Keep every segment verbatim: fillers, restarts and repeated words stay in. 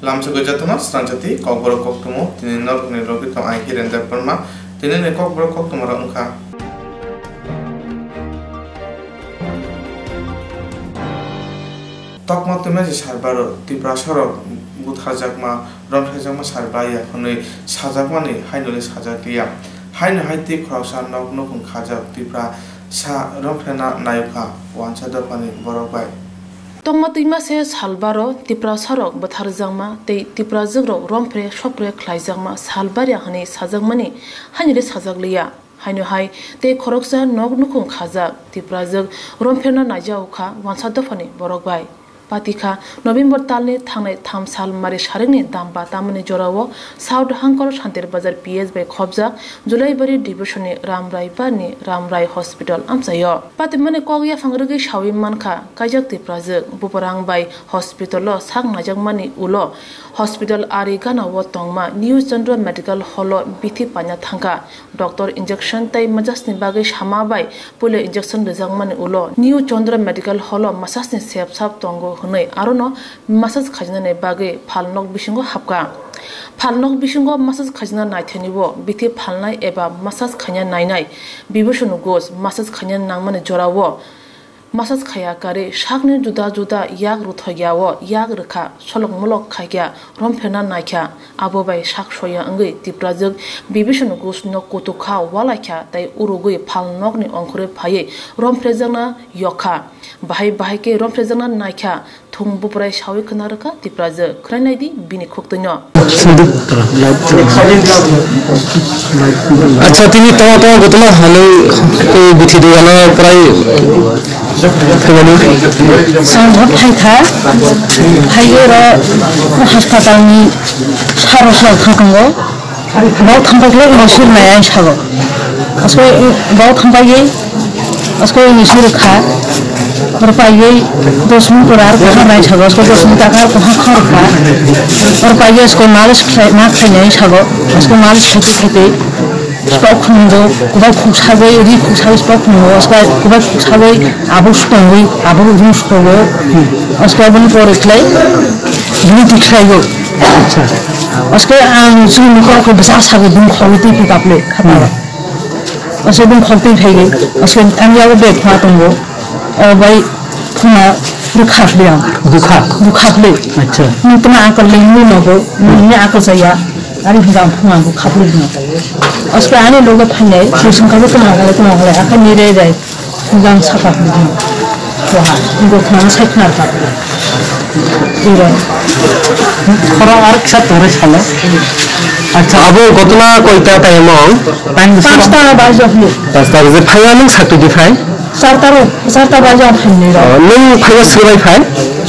Lamsogwi jotono srangchati kokborok koktwmo, tini norokni logi tong ang Hiren Debbarma, tini ni kokborok koktwma rok wngkha. Tokma twima se sarbaro Tiprasarok butharjakma, romthaijakma sarbaiya hwnwi sajakmani hainole sajakliya. Haino hai tei khoroksa nok nukhung khajak Tiprasa romthena nayokha wansa dophani borok bai. Tongma twima se salbaro Tiprasarok butharjakma tei Tiprajwkrok rompre sopre khlaijakma salbaria hwnwi sajakmani hainole sajakliya. Haino hai tei khoroksa nok nukhung khajak Tiprajwk rompherna naijao kha wansa dophani borok bai. Patikha November talni thangnai tham sal mari saringni damba tamani jorao South Hangkor Santir Bazar P S bai khopjak Julaibari Division ni Ramrai Barni Ramrai Hospital amchaio. Patimani kok yaphang rwgwi sawi mankha kaijak Tiprajwk bubarang bai hospital o sak naijakmani ulo hospital ari gana o tongma New Chandra Medical Hall o bithi paina thangkha. Doctor injection tei masajni bagwi sama bai puila injection rwjakmani ulo New Chandra Medical Hall o masajni sep sap tongo hwnwi arono masaj khaijnani bagwi phalnok bisingo hapkha. Phalnok bisingo masaj khaijna naithani o bithi phalnai eba masaj khaina nainai Bibhishan Ghosh masaj khaina nangmani jorao masaj khaya karwi sakni juda juda yak rwthokya o yak rwkha, solok molok khaikya, rompherna naikha. Abo bai sak soya wngwi Tiprajwk Bibhishan Ghosh no kutuk kha, walaikha tei urugwi phalnokni ongkhorwi phaiwi rompherjakna yokha. Bahai bahai khe rompherjakna naikha. Thung buprai sawi khna rwkha Tiprajwk, khwrai naidi bini khuktwino. Acha, tini tama tama gotoma halai, eh, bithi dugano prai thumani. Sangho phaikha, phaiyo ro hospitalni saro sal thangkhango. Bau thampai khlai ini sir nai ai sago. Asko bau thampai ye, asko ini sir kha. Oro pai ye dos minute pore ar kha nai sago. Asko dos minute ar kha khor kha. Oro pai ye asko malis khlai, ma khlai nai sago. Asko malis khlai khlai te. Spok khungo, kubai khuk sagoi, ri khuk sagoi, spok khungo, asko kubai khuk sagoi, abo sukongoi, abo rung sukongo. Asko aboni pore khlai, bini tik khlai go. Acha. Aske ang chini nokol ko bwsa sago bung khogwi twi phi kaple khata. Aske bung khog twi phai ge. Aske ang yago bag pha tongo. O bai phuna bukha le ang. Bukha? Bukha le. Acha. Nung tma akal le nung nogo. Nung ni akal saya. Ani hingga phuna bukha le no. Aske ani logo phainai. Sisung kabe tma kale tma kale. Akai ni re re. Gang saka hwnwi hino. Waha, bo khwnano sai khwna rwkha. Iro. Khorang ar kisa tongrai salo. Acha, abo gotona koita time o? Time bwswk? Panchta bajo hwnwi. Panchta bajo phaiya nwng sakti di phai? Charta ro, charta bajo ang phainai ro. Oh, nwng phaiya swbai phai?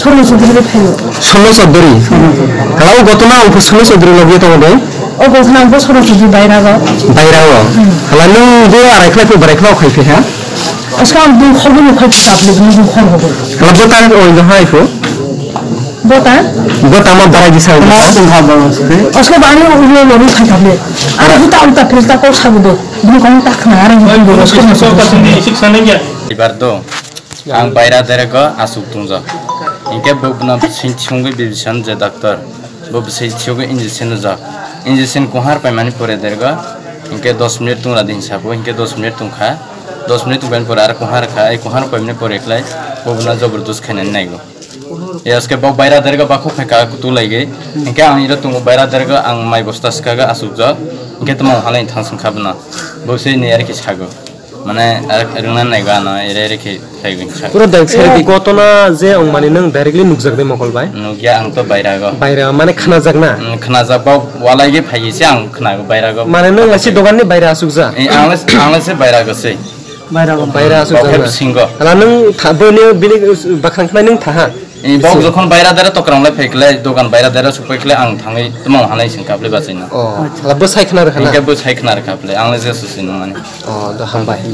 Sorno Chaudhary bai phaio. Sorno Chaudhary? Sorno Chaudhary. Hala o gotona ang phu Sorno Chaudhary logi tongo de? O gotona ang phu Sorno Chaudhary bairago. Bairago? Hmm. Hala nwng bo arai khlai phu barai khlai khai phi ha? Aska ang bung khorbo ni khai phi kapli bung khor hobo. Hala bo ta oi no hai phu? Bo ta? Bo ta ma barai di sa. Ma bung ha ba. Aska ba ani ulo lo ni khai kapli. Ani uta uta phirta ko sabu do. Bung kong ta khna arang bung do. Ibar do. Ang baira derego aswk tongjak. Hinkhe bo bwna bwswng thiyungwi bibison je doctor. Bo bwswng thiyungwi injection rijak. Injection kwhar paimani pore derego. Hinkhe dos minute tongra di hinsa bo, hinkhe dos minute tongkha. Dos minute tongpaini pore aro kwhar kha, ai kwhar paimani pore khlai bo bwna jabardast khainani naigo. Yaske bo baira derego bakho phaika kutulaigwi. Hinkhe ang iro tongo baira derego ang mai bosta swkago aswkjak. Hinkhe tamo halai thang swngkha bwna. Bo se ni arokhe sago. Mane, ar-, rwngna naigo ano, ere ere khe phaigo hinsa. Pura direct side di. Gotona je wngmani nwng directly nukjak de mokol bai? Nukya, ang to bairago. Baira, mane khnajak na? Mm, khnajak, bo walai ge phaiye se ang khnago bairago. Mane nwng asi dogan ni baira asukja? Eh, ang le, ang le se bairago se. Bairago. Baira asukja na? Bo khe bisingo. Hala nwng tha-, bo ni bini bakhang khnai nwng thaha? Eh, bo jokhon baira dara tokrang lai phai khlai, dogan baira dara suk phai khlai, ang thangwi tamo hanai sing kaple bachaina. Oh, hala bo sai khna rwkha na? Hinkhe bo sai khna rwkha ple, ang le je susi nung mani. Oh, do hambai.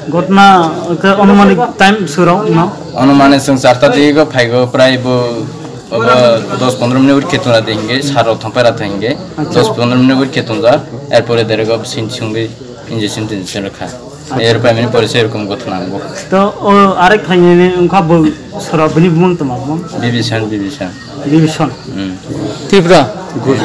Gotna ke anumanik time surao no? Anumanik sung charta digo phaigo prai bo, bo dos pondro minute khe tuna de hinge, saro thampai ra hinge, dos pondro minute khe tunja, erpore derego sin sungwi injection tinjection rwkha. এর প্রাইমারি পরিচয় এরকম কথা না গো। To o arek khlainani wngkha bo sora bini bumung tongma bumung? Bibishan, Bibishan. Bibishan. Hmm. Tripura.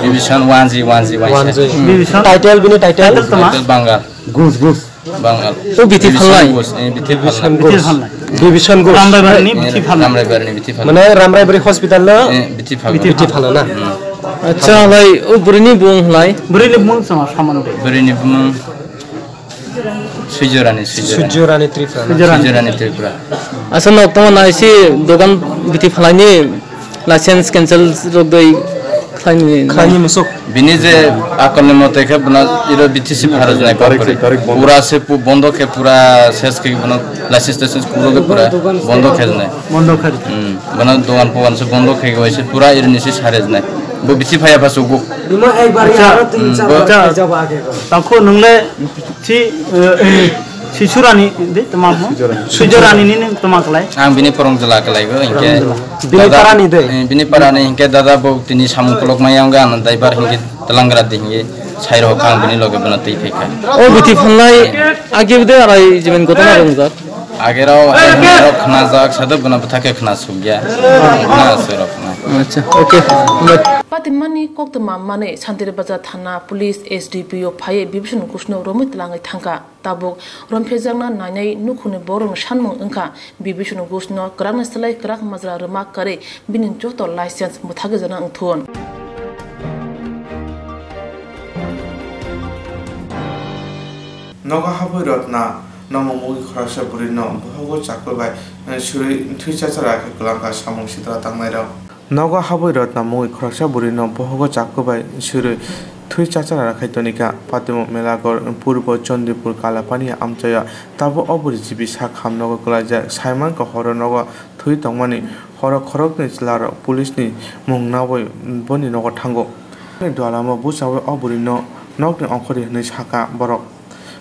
Bibishan one G, one G, one G. Bibishan. Title bini title? Title tongma? Title Bangal. Gus, Gus. Bangal. O bithi Bibishan phalnai. Gus, eh, bithi phalnai. Bithi phalnai. Bibishan Gus. Ramraibarni bithi phalnai. Ramraibarni bithi phalnai. Mane Ramraibari hospital no? Eh, bithi phalnai. Bithi phalnai na? Hmm. Acha, lai, o bwrwini bumung lai? Bwrwini bumung sama samano. Bwrwini bumung Sujorani, Sujorani. Sujorani Tripura. Sujorani. Sujorani Tripura. Asa nok tamo na isi dogan bithi phalai ni license cancel rok doi khlai ni. Khlai ni musuk. Bini je akol ni mote khe bwna iro bithi si pharajnai. Tarik, tarik bondo. Pura se pu-, bondo khe pura ses khe bwna license taisens pura khe pura bondo khe jnai. Bondo khe. Hmm. Bwna dogan pogan se bondo khe khe se pura iro ni si sare jnai. Bo bithi phaya pha sugu. Bima ek bar. Acha. Hmm, bo- Acha. Takho nungle Si, eh, Sisurani de tama mo? Sujorani. Sujorani ni ni tama klai. Ang bini porong jela klai go, hingke Porong jela. Bini dada, parani de? Eh, bini parani hingke dada bo tini samung kolok maya ang ano daibar hingke telangra de hingke sairo kang bini loge bana tei phaikha. O bithi phalnai agi de arai jiben gotona rong jak. Agero, agero khna jak, sado bana bwtha khe khna sukya. Khna sero khna. Acha, okay. Patimani koktwma manwi Santiri Bazar thana police S D P O phaiwi Bibishan Gusno romwi twlangwi thangkha. Tabuk romphirjakna nainai nukhungni borokni sanmung wngkha, Bibishan Gusno kwrakni slai kwrak majra rwma karwi bini joto license bwthagwi jana wngthun. Nogo habwi Rotna nomo mugwi khoroksa bwrwino bohogo chakwi bai, eh, surwi thwi chachara khe kwlangkha samung sitra tangnairok. Nogo habwi Rotna mungwi khoroksa bwrwino bohogo chakwi bai swrwi thwi chachara rakhai tonikha. Patimo Melagor, Purbo Chandipur, Kalapania amchaya. Tabuk o bwrwi jibi sak ham nogo kwlaijak. Saimankha horo nogo thwi tongmani. Horo khoroknwi chwlarok police ni mung nawi boni nogo thango. Dualamo buchawi o bwrwino nokni ongkhorwi hwnwi sakha borok.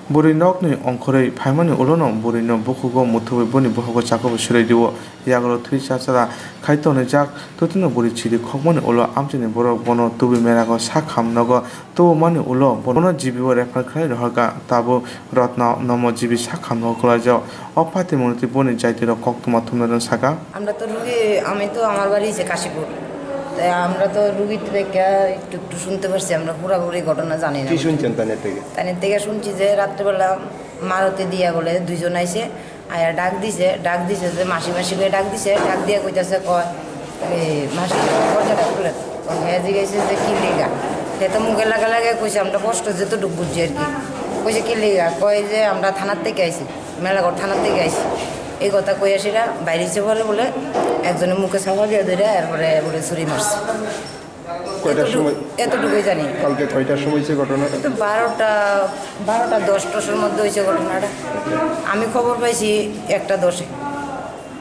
Bwrwi nokni ongkhorwi phaimani ulono bwrwino bukhugo muthuwi boni bohogo chakwi swrwi dio. Yagulo thwi chachara khai tonijak, twtwino bwrwi chiri khokmani ulo amchaini borok bono tubui merago sak ham nogo tubumani ulo bono G B o refer khlai rohorkha. Tabuk Rotna nomo G B sak ham nogo kwlaijak. O patimungni twi boni jaitirok koktwma thumnairokno sakha. আমরা তো রুগী, আমি তো আমার বাড়ি হচ্ছে কাশীপুর, তাই আমরা তো রুগীতে দেখা একটু একটু শুনতে পারছি, আমরা পুরাপুরি ঘটনা জানি না। কি শুনছেন তাদের থেকে? তাদের থেকে শুনছি যে রাত্রেবেলা মারুতি দিয়া বলে দুইজন আইছে, আয়া ডাক দিছে, ডাক দিছে যে মাসি মাসি করে ডাক দিছে, ডাক দিয়ে কইতাছে কয়, "এই মাসি দরজাটা খুলে।" তখন হ্যাঁ জিজ্ঞাসা যে, "কি লিগা?" সে তো মুখে লাগা লাগে কইছে, "আমরা স্পষ্ট যেতটুকু বুঝছি আর কি।" কইছে, "কি লিগা?" কয় যে, "আমরা থানার থেকে আইছি, মেলাঘর থানার থেকে আইছি।" এই কথা কইয়া সেটা বাইরে হচ্ছে পরে বলে একজনের মুখে চাপা দিয়ে ধরে এরপরে বলে ছুরি মারছে। কয়টার এতটুকু, সময়? এতটুকুই জানি। কালকে কয়টার সময় হয়েছে ঘটনাটা? তো বারোটা, বারোটা দশ টসের মধ্যে হয়েছে ঘটনাটা। আমি খবর পাইছি একটা দশে।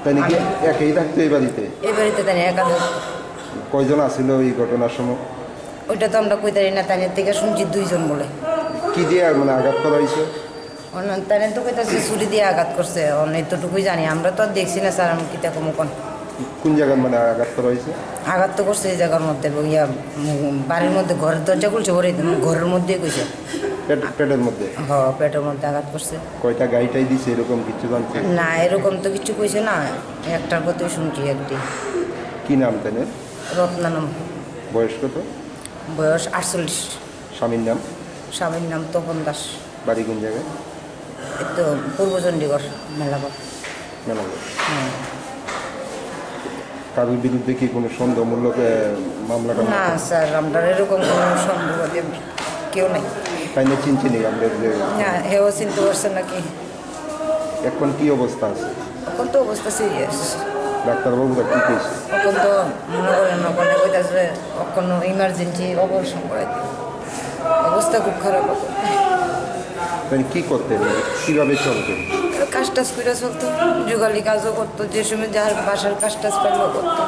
তাই নাকি? আমি একাই থাকতো এই বাড়িতে? এই বাড়িতে তাই না, একা থাকতো। কয়জন আছিল ওই ঘটনার সময়? ওইটা তো আমরা কইতারি না, তাদের থেকে শুনছি দুইজন বলে। কি দিয়ে মানে আঘাত করা হয়েছে? অন্য তারা তো কইতাছে ছুরি দিয়ে আঘাত করছে, অন্য এতটুকুই জানি, আমরা তো আর দেখছি না স্যার, আমি কিতা কমু কোন। কোন জায়গার মানে আঘাত করা হয়েছে? আঘাত তো করছে এই জায়গার মধ্যে, ইয়া, উম, বাড়ির মধ্যে ঘরের দরজা খুলছে, ওরে ঘরের মধ্যেই কইছে। পেট, পেটের মধ্যে? হ, পেটের মধ্যে আঘাত করছে। কয়টা গাইটাই দিছে এরকম কিছু জানছে? না, এরকম তো কিছু কইছে না, একটার কথা শুনছি একটি। কি নাম তাদের? রত্না নাম। বয়স কত? বয়স আটচল্লিশ। স্বামীর নাম? স্বামীর নাম তপন দাস। বাড়ি কোন জায়গায়? এই তো পূর্ব চণ্ডীগড়, মেলাঘর। মেলাঘর। হুম। কারোর বিরুদ্ধে কি কোনো সন্দেহমূলক, এ, মামলা টামলা? না স্যার, আমরা এরকম কোনো সন্দেহ কেউ নাই। তাই না চিনছে নি আমরা যে না, হেও চিনতে পারছে নাকি? এখন কি অবস্থা আছে? এখন তো অবস্থা সিরিয়াস। ডাক্তারবাবুরা কি কইছে? এখন তো মনে করেন ওখানে কইতাছে এখন ইমার্জেন্সি অপারেশন করাইতে। অবস্থা খুব খারাপ এখন। মানে কি করতেন? কিভাবে চলতেন? কাজ টাজ করে চলতো, জুগালি কাজও করতো, যে সময় যার বাসার কাজ টাজ পাইলেও করতো।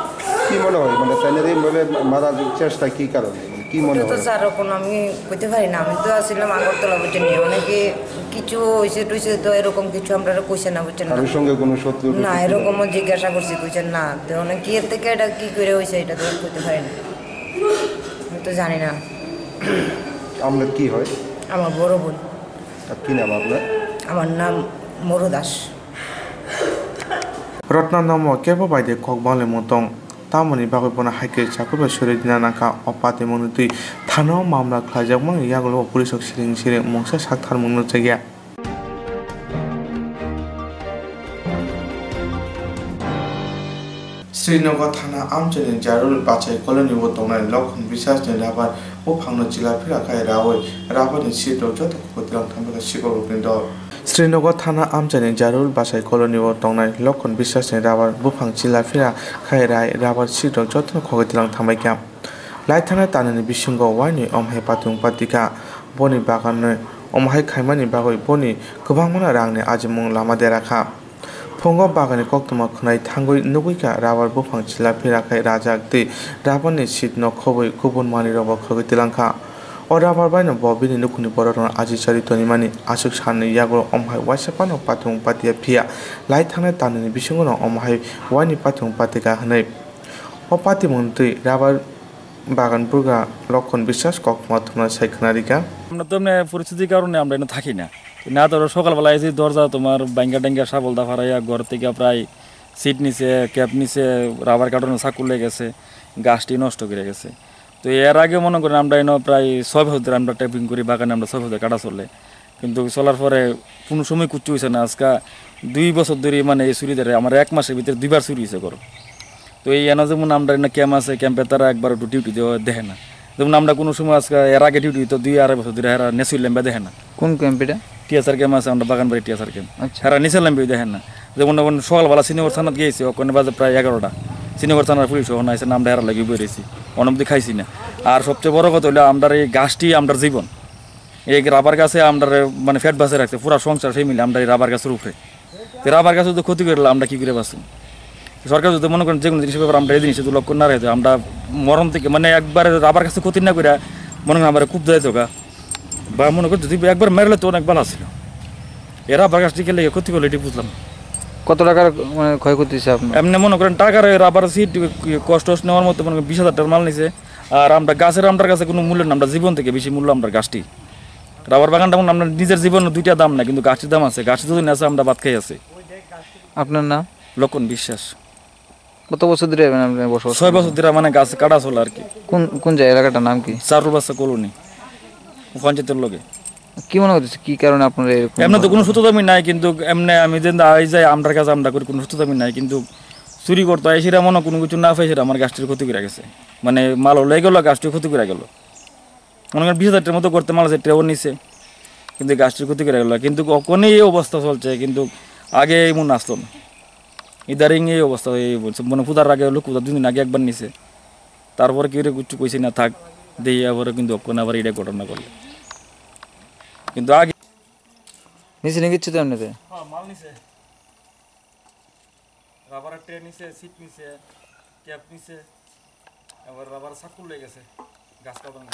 কি মনে হয়? মানে তাদের এইভাবে মারার চেষ্টা কি কারণে? কি মনে হয়? ওটা তো স্যার, এখন আমি কইতে পারি না, আমি তো আসছিলাম আগরতলা, বুঝছেন নি? অনেকে কিছু হইছে টইছে, তো এরকম কিছু আমরা কইছে না, বুঝছেন না? কারোর সঙ্গে কোনো শত্রুতা না, ছিল না? এরকমও জিজ্ঞাসা করছি, কইছেন না। তো অনেকে এর থেকে এটা কি করে হইছে, এটা তো আর কইতে পারি না, আমি তো জানি না। আপনার কি হয়? আমার বড় বোন। আর কি নাম আপনার? আমার নাম মরু Das. Rotna nomo kebo bai de kok banglaimung tong, tamoni bagwi bono hai khe chakur bai suri dina nangkha. O patimungni twi thana-o mamla khlaijakmani yagulo o police rok siring siring mungsa saktharmung nukjakya. Srinagar thana amchaini Jarul Bachai colony o tongnai Lokhon Biswas ni rabar buphangno chila phira khai raui rabar ni seat rok joto kho twlang thangbai kha sikhok rokni dol. Srinagar thana amchaini Jarul Bachai colony o tongnai Lokhon Biswas ni rabar buphang chila phira khai rai rabar seat rok jotono khogwi twlang thangbai kha. Lai thangnai tanani bisingo wainwi omo hai patung patika boni baganno omo hai khaimani bagwi boni kwbangmano rangni ajimung lama dera kha. Phungo baganni koktwma khwnai thangwi nugwi kha rabar buphang chila phira khai rajak tei rabarni seatno khobwi kubun manwirokbo khogwi twlang kha. O rabar baino bo bini nukhungni borokrokno aji chari tonimani aswk salni yagulo omo hai waisa phano patung patia phiya lai thangnai tanani bisingono omo hai waini patung patika hwnwi. O patimung twi rabar bagan bugra Lokhon Biswas koktwma thumna sai khwna rikha. আমরা তো এমনি পরিস্থিতির কারণে আমরা এখানে থাকি না। না তো সকালবেলা এসে দরজা তোমার ভাঙ্গা টাঙ্গা সাবল দা ফারাইয়া ঘর থেকে প্রায় সিট নিচে, ক্যাপ নিচে, রাবার কার্টনে চাকু লেগে গেছে, গাছটি নষ্ট করে গেছে। তো এর আগে মনে করেন আমরা এনে প্রায় ছয় বছর ধরে আমরা ট্যাপিং করি, বাগানে আমরা ছয় বছর কাটা চলে। কিন্তু চলার পরে কোনো সময় কিচ্ছু হয়েছে না। আজকে দুই বছর ধরে মানে এই চুরি ধরে আমার এক মাসের ভিতরে দুইবার চুরি হয়েছে ঘর। তো এই এনে যেমন আমরা এনে ক্যাম্প আছে, ক্যাম্পে তারা একবার একটু ডিউটি দেওয়া দেখে না। যেমন আমরা কোনো সময় আজকে এর আগে ডিউটি তো দুই আড়াই বছর ধরে এরা নেসুই লেম্বা দেখে না। কোন ক্যাম্প এটা? টিএসআর ক্যাম্প আছে, আমরা বাগানবাড়ি টিএসআর ক্যাম্প। আচ্ছা। এরা নিচে লেম্বা দেখে না। যেমন, যেমন সকালবেলা সিনিয়র থানাত গেছে, ওখানে বাজে প্রায় এগারোটা। সিনিয়র থানার পুলিশ ওখানে আছে, আমরা এরা লাগি বেরিয়েছি, অনবধি খাইছি না। আর সবচেয়ে বড় কথা হলো, আমরা এই গাছটি আমরা জীবন। এই রাবার গাছে আমরা মানে পেট বাঁচিয়ে রাখছে, পুরা সংসার ফ্যামিলি আমরা এই রাবার গাছের উপরে। তো রাবার গাছে যদি ক্ষতি করলে আমরা কি করে বাঁচবো? সরকার যদি মনে করেন যে কোনো জিনিসের ব্যাপারে আমরা এই জিনিসে যদি লক্ষ্য না রাখতে, আমরা মরণ থেকে মানে একবারে রাবার গাছে ক্ষতি না করে মনে করেন আমরা খুব যাইতো গা, বা মনে করেন যদি একবার মেরলে তো অনেক ভালো ছিল। এরা রাবার গাছ টিকে লেগে ক্ষতি করলে এটি বুঝলাম। কত টাকার মানে ক্ষয়ক্ষতি হয়েছে আপনার? এমনি মনে করেন টাকার ওই রাবার সিট কষ্ট নেওয়ার মতো মনে করেন বিশ হাজার টাকার মাল নিছে। আর আমরা গাছের, আমরার কাছে কোনো মূল্য না, আমরা জীবন থেকে বেশি মূল্য আমরার গাছটি। রাবার বাগানটা মনে হয় আমরা নিজের জীবনে দুইটা দাম না, কিন্তু গাছটির দাম আছে, গাছটি যদি না আছে আমরা ভাত খাই আছি। আপনার নাম? লক্ষণ বিশ্বাস। কত বছর ধরে এখানে আপনি বসবাস ছয় করছেন? বছর ধরে মানে গাছ কাটা চলে আর কি। কোন, কোন জায়গা, এলাকাটার নাম কি? চারুবাসা কলোনি, পঞ্চায়েতের লগে। কি মনে হচ্ছে, কি কারণে আপনারা এরকম এমনি তো ভাবে কোনো সূত্র দাবি নাই, কিন্তু এমনি আমি যে আই যাই, আমরার কাছে আমরা করি, কোনো সূত্র দাবি নাই, কিন্তু চুরি করতে হয়, সেটা মনে হয় কোনো কিছু না পাই, সেটা আমার গাছটির ক্ষতি করে গেছে। মানে মাল হলে গেলো, গাছটির ক্ষতি করে গেল। মনে করেন বিশ হাজার টাকার মতো করতে মাল আছে, ট্রেও নিছে, কিন্তু এই গাছটির ক্ষতি করে গেল। কিন্তু অখনই এই অবস্থা চলছে, কিন্তু আগে এমন আসতো না। ইদারিং এই অবস্থা, এই বলছে, মানে পূজার আগে হলো, পূজার দুই দিন আগে একবার নিছে, তারপরে কেউ রে কিচ্ছু কইছে না, থাক, দেখি আবার কিন্তু অখন আবার এটা ঘটনা করলে। কিন্তু আগে নিচে নিয়ে কিচ্ছু তো এমনিতে? হ্যাঁ, মাল নিছে। রাবারের ট্রে নিছে, সিট নিছে, ক্যাপ নিছে, আবার রাবার সাকুল লয়ে গেছে, গাছ কাটার মতো।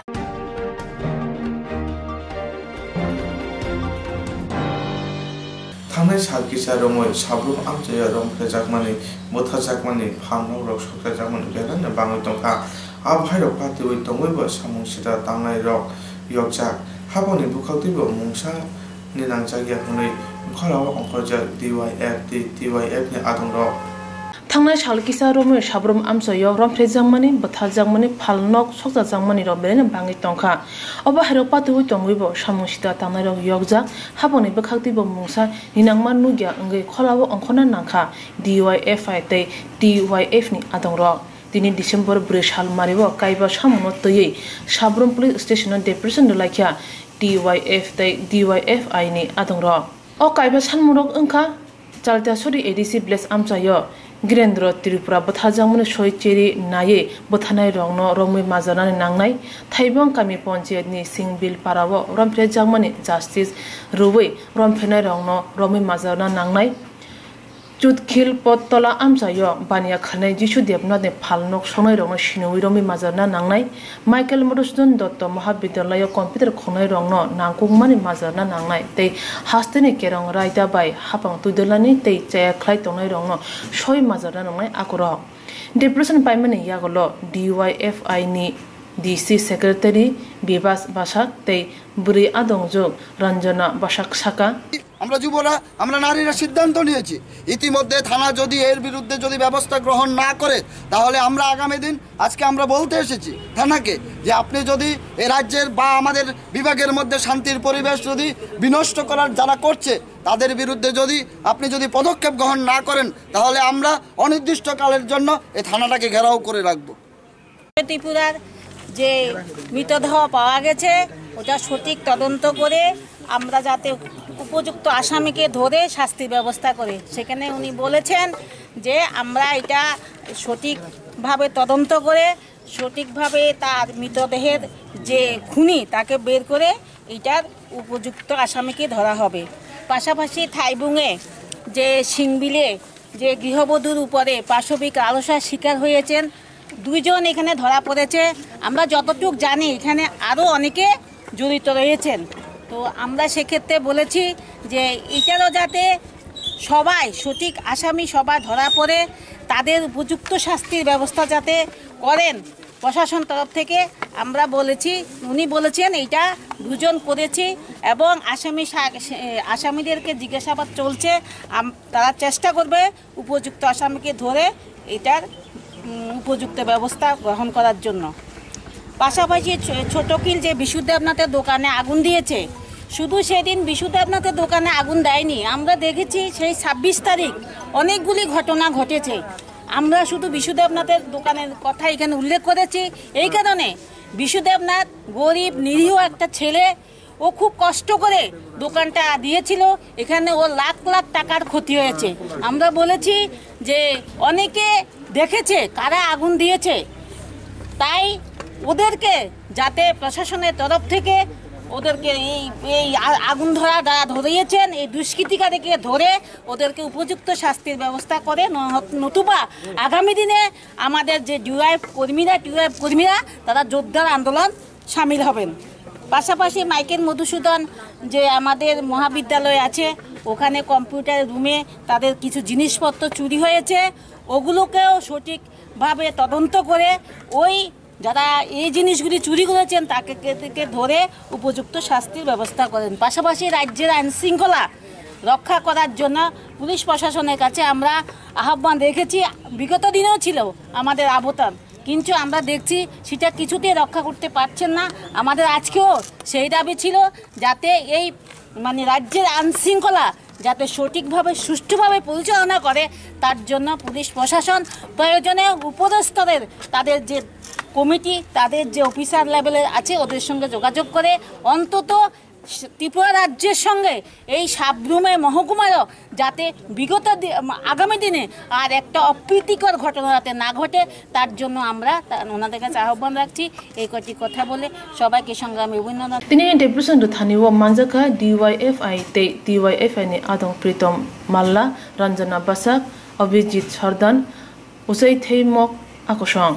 Thangnai sal kisa romwi Sabrum amchaio romphrejakmani, bwtharjakmani, phalnok rok sokjakmani belai no bangwi tongkha. A bhairok patiwi tongwibo samung sida tangnai rok yokjak. Haboni bwkhak twibo mungsa ni nangjak ya hwnwi Kholao ongkhorjak D Y F tei T Y F ni adongrok. Thangnai sal kisa romwi Sabrum amchaio romphrejakmani, bwtharjakmani, phalnok sokjakjakmani rok belai no bangwi tongkha. Obo hairok patiwi tongwibo samung sida tangnairok yokjak, haboni bwkhak twibo mungsa ninangma nukya wngwi Kholao ongkhorna nangkha D Y F I tei T Y F ni adongrok. Tini December bwrwi sal mario kaiba samungno twiwi Sabrum Police Station-o depression rwlaikha T Y F tei D Y F I ni adongrok. O kaiba sammungrok wngkha Chaltiasuri A D C village amchaio Girendra Tripura bwtharjakmani soi cheri naiwi bwtharnairokno romwi majarnani nangnai, Thaibong kami ponchayatni Singbil parao romphrejakmani justice rwwi romphrenairokno romwi majarna nangnai, Chutkhil Pottola amchaio baniya khainai Jisu Debnathni phalnok soknairokno siniwi romwi majarna nangnai, Michael Madhusudan Dotto Mahabidyalayo computer khoknairokno nangkukmani majarna nangnai tei hasteni kerong raida bai hapang twidulani tei chaya khlai tongnairokno soi majarna nangnai akorok. Depression paimani yagulo D Y F I ni D C secretary Bibas Basak tei bwrwi adongjwk Ranjana Basak saka. আমরা যুবরা, আমরা নারীরা সিদ্ধান্ত নিয়েছি, ইতিমধ্যে থানা যদি এর বিরুদ্ধে যদি ব্যবস্থা গ্রহণ না করে, তাহলে আমরা আগামী দিন, আজকে আমরা বলতে এসেছি থানাকে যে আপনি যদি এ রাজ্যের বা আমাদের বিভাগের মধ্যে শান্তির পরিবেশ যদি বিনষ্ট করার যারা করছে, তাদের বিরুদ্ধে যদি আপনি যদি পদক্ষেপ গ্রহণ না করেন, তাহলে আমরা অনির্দিষ্টকালের জন্য এ থানাটাকে ঘেরাও করে রাখবো। ত্রিপুরার যে মৃতদেহ পাওয়া গেছে, ওটা সঠিক তদন্ত করে আমরা যাতে উপযুক্ত আসামিকে ধরে শাস্তির ব্যবস্থা করে, সেখানে উনি বলেছেন যে আমরা এটা সঠিকভাবে তদন্ত করে সঠিকভাবে তার মৃতদেহের যে খুনি, তাকে বের করে এটার উপযুক্ত আসামিকে ধরা হবে। পাশাপাশি থাইবুঙে যে সিংবিলে যে গৃহবধূর উপরে পাশবিক লালসার শিকার হয়েছেন দুইজন এখানে ধরা পড়েছে। আমরা যতটুক জানি, এখানে আরও অনেকে জড়িত রয়েছেন। তো আমরা সেক্ষেত্রে বলেছি যে এটারও যাতে সবাই, সঠিক আসামি সবাই ধরা পড়ে, তাদের উপযুক্ত শাস্তির ব্যবস্থা যাতে করেন প্রশাসন তরফ থেকে। আমরা বলেছি, উনি বলেছেন এইটা দুজন করেছি এবং আসামি সা- সে- আসামিদেরকে জিজ্ঞাসাবাদ চলছে। আম- তারা চেষ্টা করবে উপযুক্ত আসামিকে ধরে এটার উম, উপযুক্ত ব্যবস্থা গ্রহণ করার জন্য। পাশাপাশি ছো- ছোটকিল যে বিশু দেবনাথের দোকানে আগুন দিয়েছে, শুধু সেদিন বিশু দেবনাথের দোকানে আগুন দেয়নি। আমরা দেখেছি সেই ছাব্বিশ তারিখ অনেকগুলি ঘটনা ঘটেছে। আমরা শুধু বিশু দেবনাথের দোকানের কথা এখানে উল্লেখ করেছি এই কারণে, বিশু দেবনাথ গরিব নিরীহ একটা ছেলে, ও খুব কষ্ট করে দোকানটা দিয়েছিল। এখানে ও লাখ লাখ টাকার ক্ষতি হয়েছে। আমরা বলেছি যে অনেকে দেখেছে কারা আগুন দিয়েছে, তাই ওদেরকে যাতে প্রশাসনের তরফ থেকে ওদেরকে এই এই আ- আগুন ধরা যারা ধরিয়েছেন, এই দুষ্কৃতিকারীকে ধরে ওদেরকে উপযুক্ত শাস্তির ব্যবস্থা করে, ন- নতুবা আগামী দিনে আমাদের যে ডিওয়াইফ কর্মীরা, টিওয়াইফ কর্মীরা, তারা জোরদার আন্দোলন সামিল হবেন। পাশাপাশি মাইকেল মধুসূদন যে আমাদের মহাবিদ্যালয় আছে, ওখানে কম্পিউটার রুমে তাদের কিছু জিনিসপত্র চুরি হয়েছে, ওগুলোকেও সঠিকভাবে তদন্ত করে ওই যারা এই জিনিসগুলি চুরি করেছেন তাকে কে- কে ধরে উপযুক্ত শাস্তির ব্যবস্থা করেন। পাশাপাশি রাজ্যের আইন শৃঙ্খলা রক্ষা করার জন্য পুলিশ প্রশাসনের কাছে আমরা আহ্বান রেখেছি। বিগত দিনেও ছিল আমাদের আহ্বান, কিন্তু আমরা দেখছি সেটা কিছুতেই রক্ষা করতে পারছেন না। আমাদের আজকেও সেই দাবি ছিল যাতে এই মানে রাজ্যের আইন শৃঙ্খলা যাতে সঠিকভাবে সুষ্ঠুভাবে পরিচালনা করে, তার জন্য পুলিশ প্রশাসন প্রয়োজনে উপরস্তরের তাদের যে কমিটি, তাদের যে অফিসার লেভেলের আছে ওদের সঙ্গে যোগাযোগ করে অন্তত ত্রিপুরা রাজ্যের সঙ্গে এই সাব্রুমে মহকুমারও যাতে বিগত দি- আগামী দিনে আর একটা অপ্রীতিকর ঘটনা যাতে না ঘটে, তার জন্য আমরা তা- ওনাদের কাছে আহ্বান রাখছি। এই কটি কথা বলে সবাইকে সংগ্রামী অভিনন্দন। Tini deputation rwthani o manjakha D Y F I tei T Y F I ni adong Pritom Malla, Ranjana Basak, Abhijit Sardan, Usai Theimok Akosong.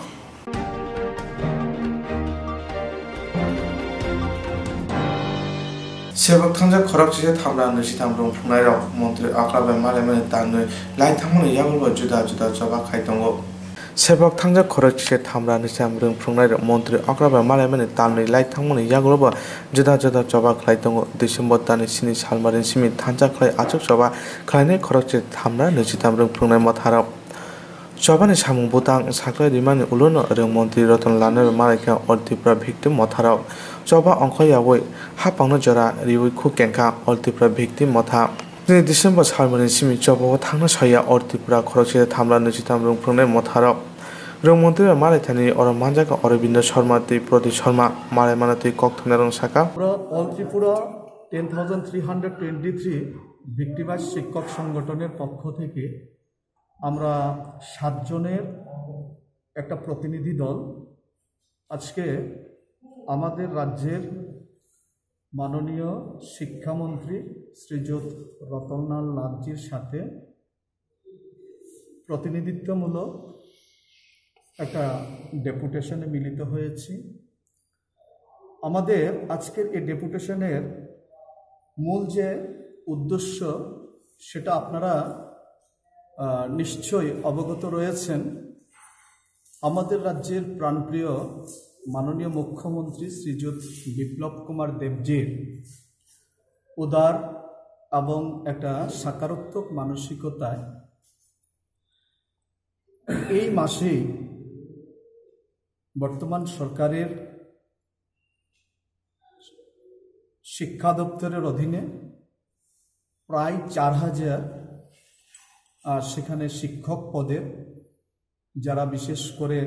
Sebok thangjak khorok chise thamra nisi thamrung phungnai rok montri okra bai malaimani tanwi lai thangmani yagulo juda juda choba khai tongo. Sebok thangjak khorok chise thamra nisi thamrung phungnai rok montri okra bai malaimani tanwi lai thangmani yagulo bo juda juda choba khlai tongo. December tani sini salmari simi thansa khlai achuk choba khlainai khorok chise thamra nisi thamrung phungnai motharok. Chobani samung bwtang saklai rimani ulono rwng montri Ratan Lal no malaikha All Tripura Victim Motharok. Choba ongkha yaui hapangno jora riui khuk kengkha All Tripura Victim Motha. Tini December salmani simi chobao thangna soya All Tripura khoroksa thamla nwichitham rwng phwrwngnai motharok. Rwng montri bai malaithani oro manjakha Aurobindo Sharma tei Pradip Sharma malaimano twi kok thumnarok sakha. আমরা all Tripura ten thousand three hundred twenty three victimize শিক্ষক সংগঠনের পক্ষ থেকে আমরা সাতজনের একটা প্রতিনিধি দল আজকে আমাদের রাজ্যের মাননীয় শিক্ষামন্ত্রী শ্রীযুত রতনলাল নাথজির সাথে প্রতিনিধিত্বমূলক একটা ডেপুটেশনে মিলিত হয়েছি। আমাদের আজকের এই ডেপুটেশনের মূল যে উদ্দেশ্য, সেটা আপনারা আহ, নিশ্চয়ই অবগত রয়েছেন। আমাদের রাজ্যের প্রাণপ্রিয় মাননীয় মুখ্যমন্ত্রী শ্রীযুত বিপ্লব কুমার দেবজির উদার এবং একটা সাকারাত্মক মানসিকতায় এই মাসেই বর্তমান সরকারের শিক্ষা দপ্তরের অধীনে প্রায় চার হাজার, আহ, সেখানে শিক্ষক পদের, যারা বিশেষ করে,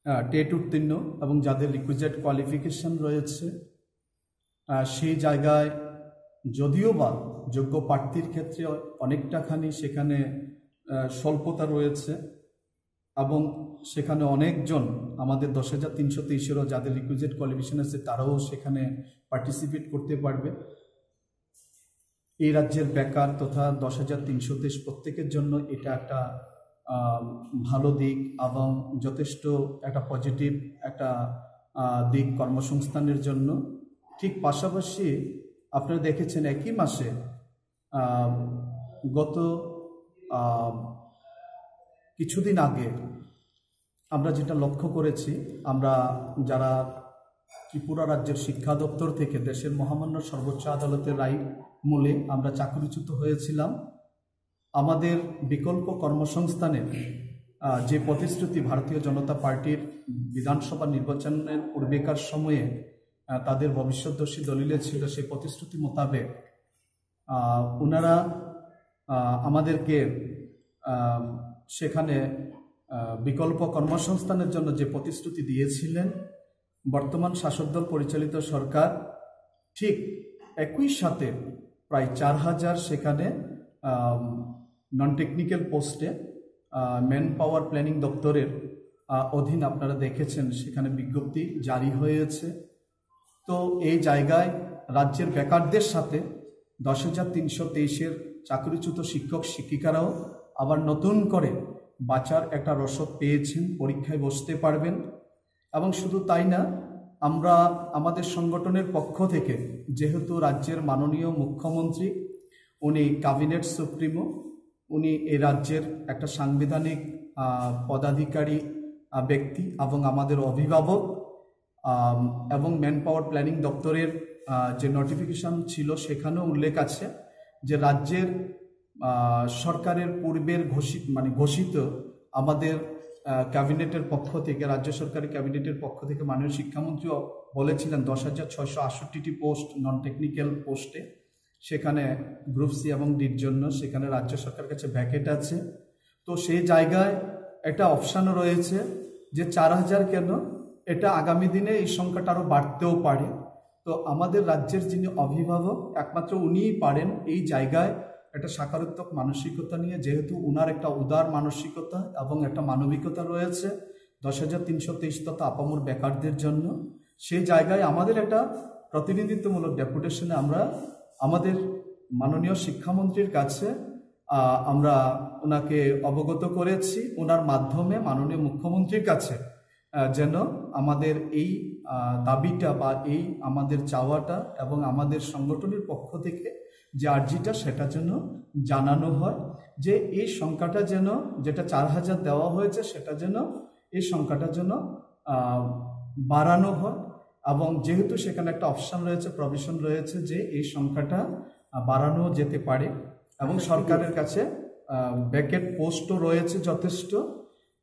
আহ, টেট উত্তীর্ণ এবং যাদের রিকুইজিট কোয়ালিফিকেশন রয়েছে, আহ, সেই জায়গায় যদিও বা যোগ্য প্রার্থীর ক্ষেত্রে অনেকটাখানি সেখানে, আহ, স্বল্পতা রয়েছে এবং সেখানে অনেকজন আমাদের দশ হাজার তিনশো তেইশেরও যাদের রিকুইজিট কোয়ালিফিকেশন আছে, তারাও সেখানে পার্টিসিপেট করতে পারবে। এই রাজ্যের বেকার তথা দশ হাজার তিনশো তেইশ প্রত্যেকের জন্য এটা একটা, আহ, ভালো দিক এবং যথেষ্ট একটা পজিটিভ একটা, আহ, দিক কর্মসংস্থানের জন্য। ঠিক পাশাপাশি আপনারা দেখেছেন একই মাসে, আহ, গত, আহ, কিছুদিন আগে আমরা যেটা লক্ষ্য করেছি, আমরা যারা ত্রিপুরা রাজ্যের শিক্ষা দপ্তর থেকে দেশের মহামান্য সর্বোচ্চ আদালতের রায় মূলে আমরা চাকরিচ্যুত হয়েছিলাম, আমাদের বিকল্প কর্মসংস্থানের, আহ, যে প্রতিশ্রুতি ভারতীয় জনতা পার্টির বিধানসভা নির্বাচনের পূর্বেকার সময়ে, আহ, তাদের ভবিষ্যৎদর্শী দলিলে ছিল, সেই প্রতিশ্রুতি মোতাবেক, আহ, ওনারা, আহ, আমাদেরকে, আহ, সেখানে, আহ, বিকল্প কর্মসংস্থানের জন্য যে প্রতিশ্রুতি দিয়েছিলেন, বর্তমান শাসক দল পরিচালিত সরকার ঠিক একই সাথে প্রায় চার হাজার সেখানে, আম, নন টেকনিক্যাল পোস্টে, আহ, ম্যান পাওয়ার প্ল্যানিং দপ্তরের, আহ, অধীন আপনারা দেখেছেন সেখানে বিজ্ঞপ্তি জারি হয়েছে। তো এই জায়গায় রাজ্যের বেকারদের সাথে দশ হাজার তিনশো তেইশের চাকরিচ্যুত শিক্ষক শিক্ষিকারাও আবার নতুন করে বাঁচার একটা রসদ পেয়েছেন, পরীক্ষায় বসতে পারবেন। এবং শুধু তাই না, আমরা আমাদের সংগঠনের পক্ষ থেকে, যেহেতু রাজ্যের মাননীয় মুখ্যমন্ত্রী, উনি ক্যাবিনেট সুপ্রিমো, উনি এই রাজ্যের একটা সাংবিধানিক, আহ, পদাধিকারী, আহ, ব্যক্তি এবং আমাদের অভিভাবক, আম, এবং ম্যান পাওয়ার প্ল্যানিং দপ্তরের, আহ, যে নোটিফিকেশন ছিল সেখানেও উল্লেখ আছে যে রাজ্যের, আহ, সরকারের পূর্বের ঘোষিত, মানে ঘোষিত আমাদের, আহ, ক্যাবিনেটের পক্ষ থেকে, রাজ্য সরকারের ক্যাবিনেটের পক্ষ থেকে মাননীয় শিক্ষামন্ত্রীও বলেছিলেন দশ হাজার ছয়শো আটষট্টিটি পোস্ট নন টেকনিক্যাল পোস্টে, সেখানে গ্রুপ সি এবং ডির জন্য সেখানে রাজ্য সরকারের কাছে ভ্যাকেট আছে। তো সেই জায়গায় একটা অপশানও রয়েছে যে চার হাজার কেন, এটা আগামী দিনে এই সংখ্যাটা আরও বাড়তেও পারে। তো আমাদের রাজ্যের যিনি অভিভাবক, একমাত্র উনিই পারেন এই জায়গায় একটা সাকারাত্মক মানসিকতা নিয়ে, যেহেতু উনার একটা উদার মানসিকতা এবং একটা মানবিকতা রয়েছে দশ হাজার তিনশো তেইশ তথা আপামর বেকারদের জন্য। সেই জায়গায় আমাদের একটা প্রতিনিধিত্বমূলক ডেপুটেশনে আমরা আমাদের মাননীয় শিক্ষামন্ত্রীর কাছে, আহ, আমরা ওনাকে অবগত করেছি, ওনার মাধ্যমে মাননীয় মুখ্যমন্ত্রীর কাছে, আহ, যেন আমাদের এই, আহ, দাবিটা বা এই আমাদের চাওয়াটা এবং আমাদের সংগঠনের পক্ষ থেকে যে আর্জিটা, সেটা যেন জানানো হয়, যে এই সংখ্যাটা যেন, যেটা চার হাজার দেওয়া হয়েছে, সেটা যেন, এই সংখ্যাটা যেন, আহ, বাড়ানো হয়। এবং যেহেতু সেখানে একটা অপশন রয়েছে, প্রভিশন রয়েছে যে এই সংখ্যাটা, আহ, বাড়ানো যেতে পারে এবং সরকারের কাছে, আহ, ভ্যাকেট পোস্টও রয়েছে যথেষ্ট।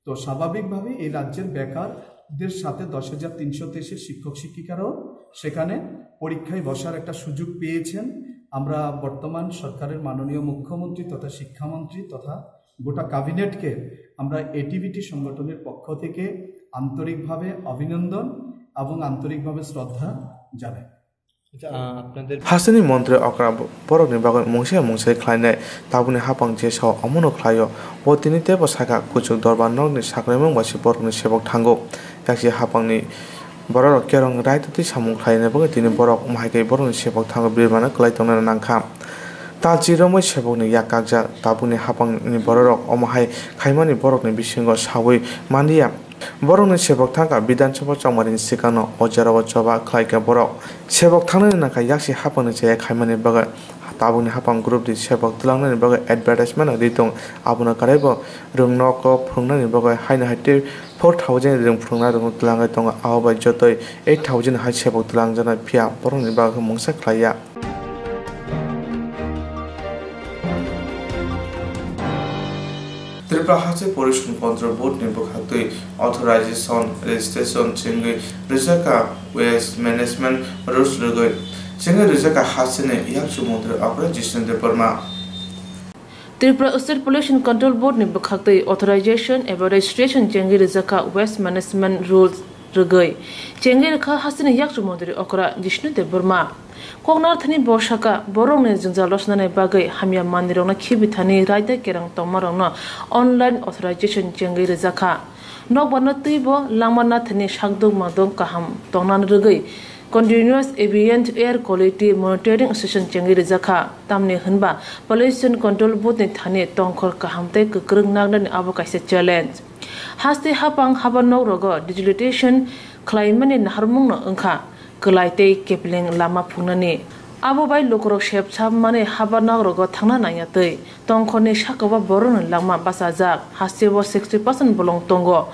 তো স্বাভাবিকভাবেই এই রাজ্যের বেকারদের সাথে দশ হাজার তিনশো তেইশের শিক্ষক শিক্ষিকারাও সেখানে পরীক্ষায় বসার একটা সুযোগ পেয়েছেন। আমরা বর্তমান সরকারের মাননীয় মুখ্যমন্ত্রী তথা শিক্ষামন্ত্রী তথা গোটা ক্যাবিনেটকে আমরা এটিভিটি সংগঠনের পক্ষ থেকে আন্তরিকভাবে অভিনন্দন এবং আন্তরিকভাবে শ্রদ্ধা জানাই। আহ, আপনাদের Hasteni montri okra bo-, borokni bagwi mungsa mungsa khlainai, tabukni hapang je sao omono khlaio. Bo tini teibo sakha, kuchuk dorbar nokni sakhlaimung bai se borokni sebok thango. Yakse hapangni bororok kerong raitotwi samung khlaina bagwi tini borok omo hai khe borokni sebok thango, birmano kwlai tongnani nangkha. Talchi romwi sebokni yak kakjak, tabukni hapangni bororok omo hai khaimani borokni bisingo saui manliya. Borokni sebok thangkha Bidhan Sabha chongmarini swkangno, o jorao choba khlaikha borok. Sebok thangnani nangkha yaksi hapangni chaya khaimani bagwi. Tabukni hapang group di sebok twlangnani bagwi advertisement rwi tong, abono karaibo rwng nogo phwrwngnani bagwi haino hai tei four thousand rwng phwrwngna rwngno twlangwi tongo, abo bai jotoi eight thousand hai sebok twlangjaknai, phiya borokni bagwi mungsa khlaiya. Tripura Haste Pollution Control Board ni bwkhaktwi authorization, registration chengwi rijak kha waste management rules rwgwi. Chengwi rijak kha hasteni yakchu montri okra Jishnu Debbarma. Tripura State Pollution Control Board ni bwkhaktwi authorization eba registration chengwi rijak kha waste management rules rwgwi. Chengwi rwkha hasteni yakchu montri okra Jishnu Debbarma. Koknar thani bo saka, borokni jwngjal rwchnani bagwi hamya manwirokno khibi thani raida kerang tongmarokno online authorization chengwi rijak kha. Nokbarno twibo langma nathani sakduk mangduk kaham tongna rwgwi Continuous Ambient Air Quality Monitoring Session chengwi rijak kha. Tamni hwnba Pollution Control Board ni thani tongkhor kaham tei kwkrwng nagnani abo kaisa challenge. Haste hapang haba nokrogo digitalization khlaimani naharmungno wngkha kwlai tei kepling lama phungnani. Abo bai lukurok sep sap manwi haba nokrogo thangna nangya twi tongkhorni sakao borokni langma bachajak. Hasteo sixty percent bolong tongo.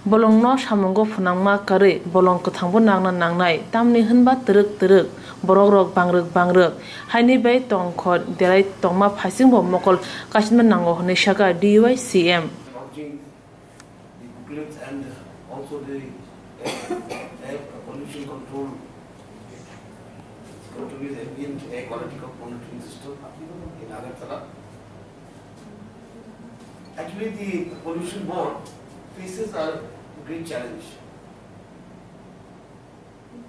Bolongno samungo phwnangma karwi bolong kwthangbo nangna nangnai, tamni hwnba twrwk twrwk borokrok bangrwk bangrwk. Haini bai tongkhor derai tongma phaisingbo mokol kaisingma nango hwnwi sakha D Y C M. The booklets and also the air pollution control, control is ambient air quality monitoring system in Agartala. Actually, the pollution board faces a great challenge.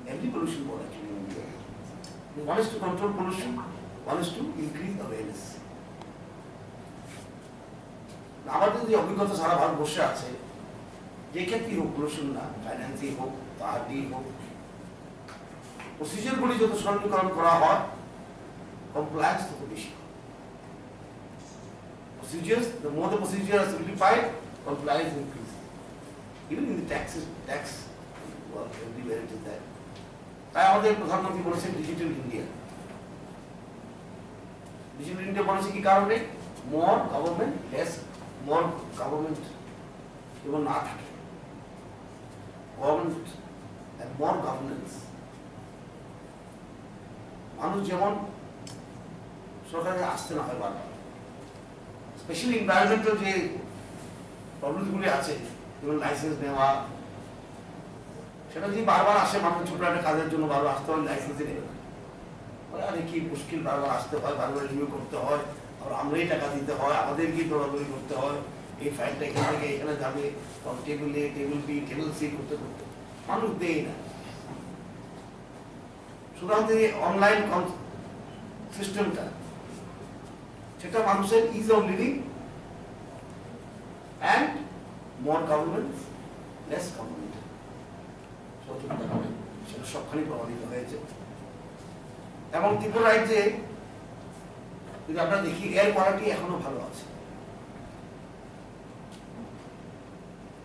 Every pollution board actually in India. One is to control pollution, one is to increase awareness. আমাদের যে অভিজ্ঞতা সারা ভারতবর্ষে আছে, যে ক্ষেত্রেই হোক, পলিউশন না, ফাইন্যান্সেই হোক, তাহাতেই হোক, প্রসিজারগুলি যত সরলীকরণ করা হয়, কমপ্লায়েন্স তত বেশি হয়। Procedures, the more the procedure are simplified, compliance increases. Even in the taxes, tax, well, everywhere it is there. তাই আমাদের প্রধানমন্ত্রী বলেছেন ডিজিটাল ইন্ডিয়া। ডিজিটাল ইন্ডিয়া বলেছে কি কারণে? মোর গভর্নমেন্ট, লেস, মোর গভর্নমেন্ট যেমন না থাকে, গভর্নমেন্ট অ্যান্ড মোর গভর্নেন্স। মানুষ যেমন সরকারের আসতে না হয় বারবার, স্পেশালি এনভায়রনমেন্টাল যে প্রবলেমগুলি আছে, যেমন লাইসেন্স নেওয়া, সেটা যদি বারবার আসে, মানুষ ছোটো একটা কাজের জন্য বারবার আসতে হয়, লাইসেন্সই নেবে না। বলে, "আরে কি মুশকিল, বারবার আসতে হয়, বারবার রিনিউ করতে হয়, আবার আমরাই টাকা দিতে হয়, আমাদেরকেই দৌড়াদৌড়ি করতে হয়, এই ফাইলটা এখান থেকে এখানে যাবে, টেবিল এ, টেবিল বি, টেবিল সি করতে করতে মানুষ দেয় না।" সুতরাং যে অনলাইন সিস্টেমটা, সেটা মানুষের is of living and more government, less government, সহযোগিতা করে, সেটা সবখানেই প্রমাণিত হয়েছে। এবং ত্রিপুরা রাজ্যে যদি আমরা দেখি, এয়ার কোয়ালিটি এখনো ভালো আছে।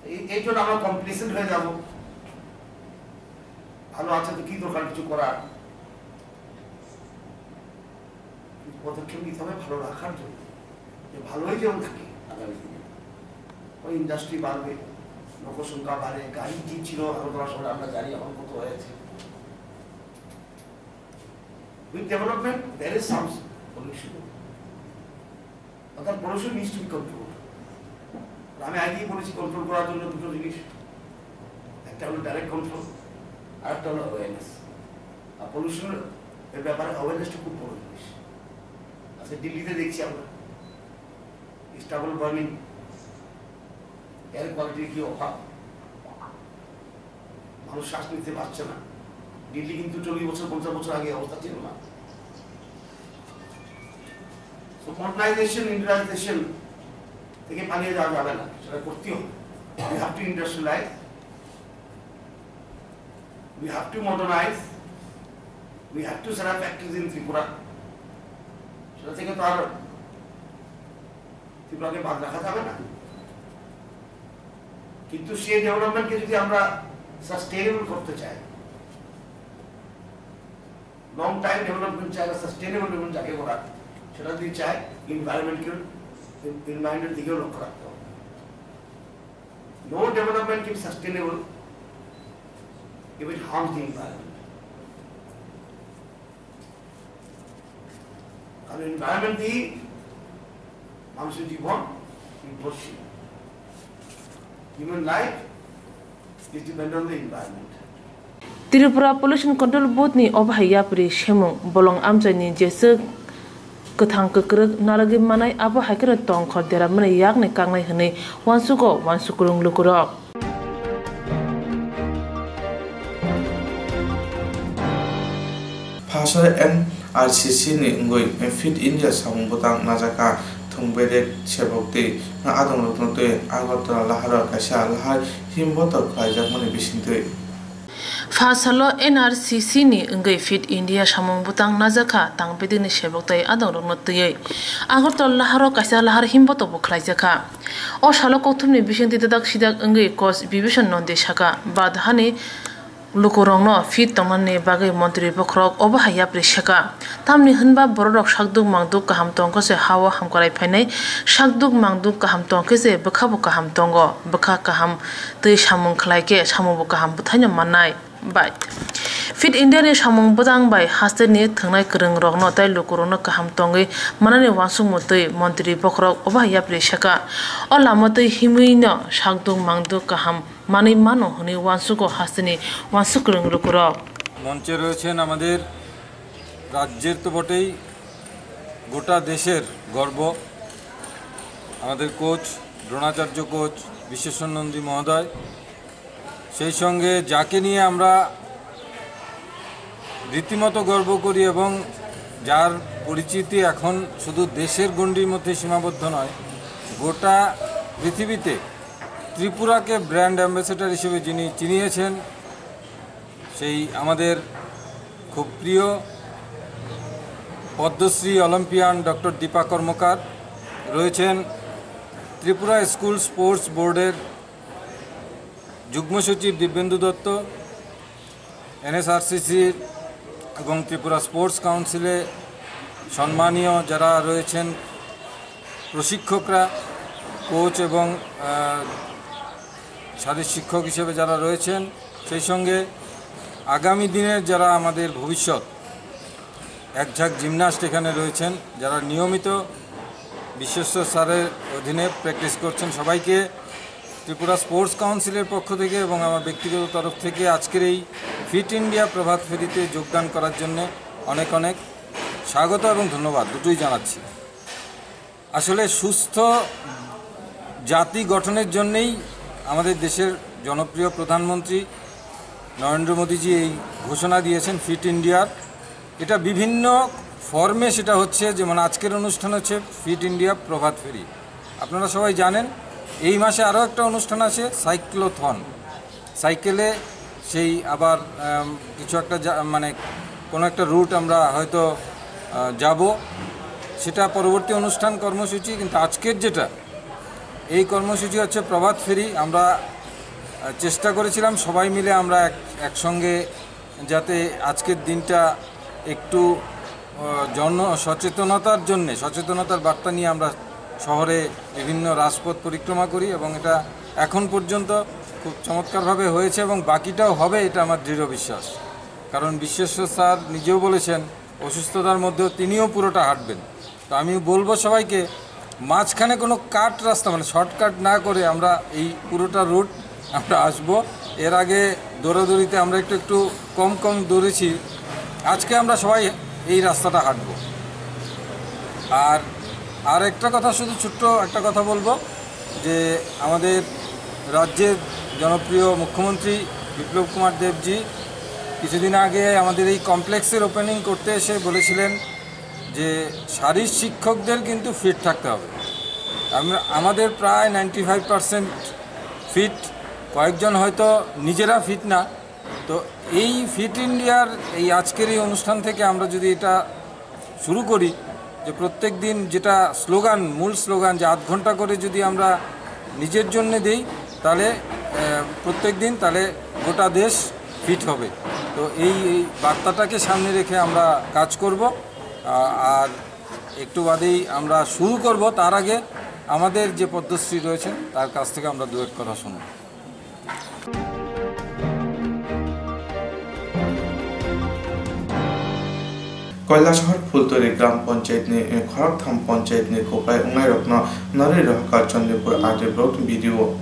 এই, এই জন্য আমরা কমপ্লেসেন্ট হয়ে যাব। ভালো আছে তো কি দরকার কিছু করার? কিছু পদক্ষেপ নিতে হবে ভালো রাখার জন্য, যে ভালোই যেমন থাকে আগামী দিনে। ওই ইন্ডাস্ট্রি বাড়বে, লোকসংখ্যা বাড়ে, গাড়ি কি ছিল আগরতলা শহরে আমরা জানি এখন কত হয়েছে। With development, there is some pollution. অর্থাৎ pollution needs to be control. আমি আগেই বলেছি, কন্ট্রোল করার জন্য দুটো জিনিস, একটা হলো ডাইরেক্ট কন্ট্রোল, আর একটা হলো অ্যাওয়ারনেস। আর পলিউশনের এর ব্যাপারে অ্যাওয়ারনেসটা খুব বড় জিনিস। আচ্ছা, দিল্লিতে দেখছি আমরা স্টাবল বার্নিং, এয়ার কোয়ালিটির কি অভাব, মানুষ শ্বাস নিতে পারছে না। দিল্লি কিন্তু চল্লিশ বছর, পঞ্চাশ বছর আগে অবস্থা ছিল না। তো মডার্নাইজেশন, ইন্ডাস্ট্রিয়ালাইজেশন থেকে পালিয়ে যাওয়া যাবে না, সেটা করতেই হবে। We have to industrialize, we have to modernize, we have to set up factories in Tripura। সেটা থেকে তো আর ত্রিপুরাকে বাদ রাখা যাবে না। কিন্তু সেই ডেভেলপমেন্টকে যদি আমরা সাস্টেইনেবল করতে চাই, লং টাইম ডেভেলপমেন্ট চাই বা সাস্টেইনেবল ডেভেলপমেন্ট যাকে বলা, সেটা যদি চাই, এনভায়রনমেন্টকে, এনভায়রনমেন্টের দিকেও লক্ষ্য রাখতে হবে। No development can be sustainable if it harms the environment. কারণ এনভায়রনমেন্ট দিয়ে মানুষের জীবন Impossible. Human life is dependent on the environment. Tripura Pollution Control Board ni obo hai yapri semung bolong amchai ni jeswk kwthang kwkrwk narwgwi manai abo hai kheno tongkhor dera mani yakni kaknai hwnwi uansugo uansukrwng lukurok. Phasar N R C C ni wngwi Fit India samung bwtang najakha thwng bedek sebok twi adongrokno twi Agartala laharo kaisa lahar himbotok khlaijakmani bisingtwi. Phasalo N R C C ni wngwi Fit India samung bwtang najakha thwng bedekni sebok twi adongrokno twiwi Agartala laharo kaisa lahar himbotok bo khlaijakha. O salo kokthumni bisingtwi dadak sidak wngwi coach Bibhishan Nonde sakha, bad hani lukurokno fit tongnani bagwi montri bokhorok obo hai yapri sakha. Tamni hwnba bororok sakduk mangduk kaham tongkhe se ha-o hamkrai phainai, sakduk mangduk kaham tongkhe se bwkhabo kaham tongo, bwkha kaham twi samung khlaikhe samungbo kaham bwthaino mannai. Bai. Fit India ni samung bwtang bai hasteni thwngnai kwrwngrokno tei lukurokno kaham tongwi manani uansukmung twi montri bokhorok obo hai yapri sakha. O lama twi himwino sakduk mangduk kaham manwi mano hwnwi uansugo hasteni uansuk kwrwng lukurok. মঞ্চে রয়েছেন আমাদের রাজ্যের তো বটেই, গোটা দেশের গর্ব, আমাদের কোচ, দ্রোণাচার্য কোচ, বিশ্বেশ্বর নন্দী মহোদয়। সেই সঙ্গে যাকে নিয়ে আমরা রীতিমতো গর্ব করি এবং যার পরিচিতি এখন শুধু দেশের গণ্ডির মধ্যে সীমাবদ্ধ নয়, গোটা পৃথিবীতে ত্রিপুরাকে ব্র্যান্ড অ্যাম্বাসেডর হিসেবে যিনি চিনিয়েছেন, সেই আমাদের খুব প্রিয় পদ্মশ্রী অলিম্পিয়ান ডক্টর দীপা কর্মকার, রয়েছেন ত্রিপুরা স্কুল স্পোর্টস বোর্ডের যুগ্ম সচিব দিব্যেন্দু দত্ত, এনএসআরসিসির এবং ত্রিপুরা স্পোর্টস কাউন্সিলে সম্মানীয় যারা রয়েছেন প্রশিক্ষকরা, কোচ এবং, আহ, শারীর শিক্ষক হিসেবে যারা রয়েছেন, সেই সঙ্গে আগামী দিনের যারা আমাদের ভবিষ্যৎ, এক ঝাঁক জিমনাস্ট এখানে রয়েছেন, যারা নিয়মিত বিশ্বেশ্বর স্যারের অধীনে প্র্যাকটিস করছেন। সবাইকে ত্রিপুরা স্পোর্টস কাউন্সিলের পক্ষ থেকে এবং আমার ব্যক্তিগত তরফ থেকে আজকের এই ফিট ইন্ডিয়া প্রভাত ফেরিতে যোগদান করার জন্য অনেক অনেক স্বাগত এবং ধন্যবাদ দুটোই জানাচ্ছি। আসলে সুস্থ জাতি গঠনের জন্যেই আমাদের দেশের জনপ্রিয় প্রধানমন্ত্রী নরেন্দ্র মোদীজি এই ঘোষণা দিয়েছেন ফিট ইন্ডিয়ার। এটা বিভিন্ন ফর্মে সেটা হচ্ছে, যেমন আজকের অনুষ্ঠান হচ্ছে ফিট ইন্ডিয়া প্রভাত ফেরি। আপনারা সবাই জানেন, এই মাসে আরও একটা অনুষ্ঠান আছে, সাইক্লোথন। সাইকেলে সেই আবার, আম, কিছু একটা জা-, মানে কোনো একটা রুট আমরা হয়তো, আহ, যাব, সেটা পরবর্তী অনুষ্ঠান কর্মসূচি। কিন্তু আজকের যেটা, এই কর্মসূচি হচ্ছে প্রভাত ফেরি। আমরা, আহ, চেষ্টা করেছিলাম সবাই মিলে আমরা এক-, একসঙ্গে যাতে আজকের দিনটা একটু, আহ, জন সচেতনতার জন্যে, সচেতনতার বার্তা নিয়ে আমরা শহরে বিভিন্ন রাজপথ পরিক্রমা করি এবং এটা এখন পর্যন্ত খুব চমৎকারভাবে হয়েছে এবং বাকিটাও হবে, এটা আমার দৃঢ় বিশ্বাস। কারণ বিশ্বেশ্বর স্যার নিজেও বলেছেন, অসুস্থতার মধ্যেও তিনিও পুরোটা হাঁটবেন। তো আমি বলবো সবাইকে, মাঝখানে কোনো কাট রাস্তা, মানে শর্টকাট না করে আমরা এই পুরোটা রুট আমরা আসবো। এর আগে দৌড়াদৌড়িতে আমরা একটু একটু কম কম দৌড়েছি, আজকে আমরা সবাই এই রাস্তাটা হাঁটবো। আর, আর একটা কথা, শুধু ছোট্ট একটা কথা বলবো যে আমাদের রাজ্যের জনপ্রিয় মুখ্যমন্ত্রী বিপ্লব কুমার দেবজি কিছুদিন আগে আমাদের এই কমপ্লেক্সের ওপেনিং করতে এসে বলেছিলেন যে শারীর শিক্ষকদের কিন্তু ফিট থাকতে হবে। আমরা, আমাদের প্রায় নাইনটি ফাইভ পার্সেন্ট ফিট, কয়েকজন হয়তো নিজেরা ফিট না। তো এই ফিট ইন্ডিয়ার এই আজকের এই অনুষ্ঠান থেকে আমরা যদি এটা শুরু করি, যে প্রত্যেক দিন যেটা স্লোগান, মূল স্লোগান, যে আধ ঘন্টা করে যদি আমরা নিজের জন্য দেই, তাহলে, আহ, প্রত্যেক দিন, তাহলে গোটা দেশ ফিট হবে। তো এই, এই বার্তাটাকে সামনে রেখে আমরা কাজ করব। আহ, আর একটু বাদেই আমরা শুরু করব, তার আগে আমাদের যে পদ্মশ্রী রয়েছেন, তার কাছ থেকে আমরা দু এক কথা শুনব। Kailasahar Phulturi Gram Panchayat ni khoroktham panchayat ni kwplai wngnairokno norwi rohorkha Chandipur R D block ni B D O.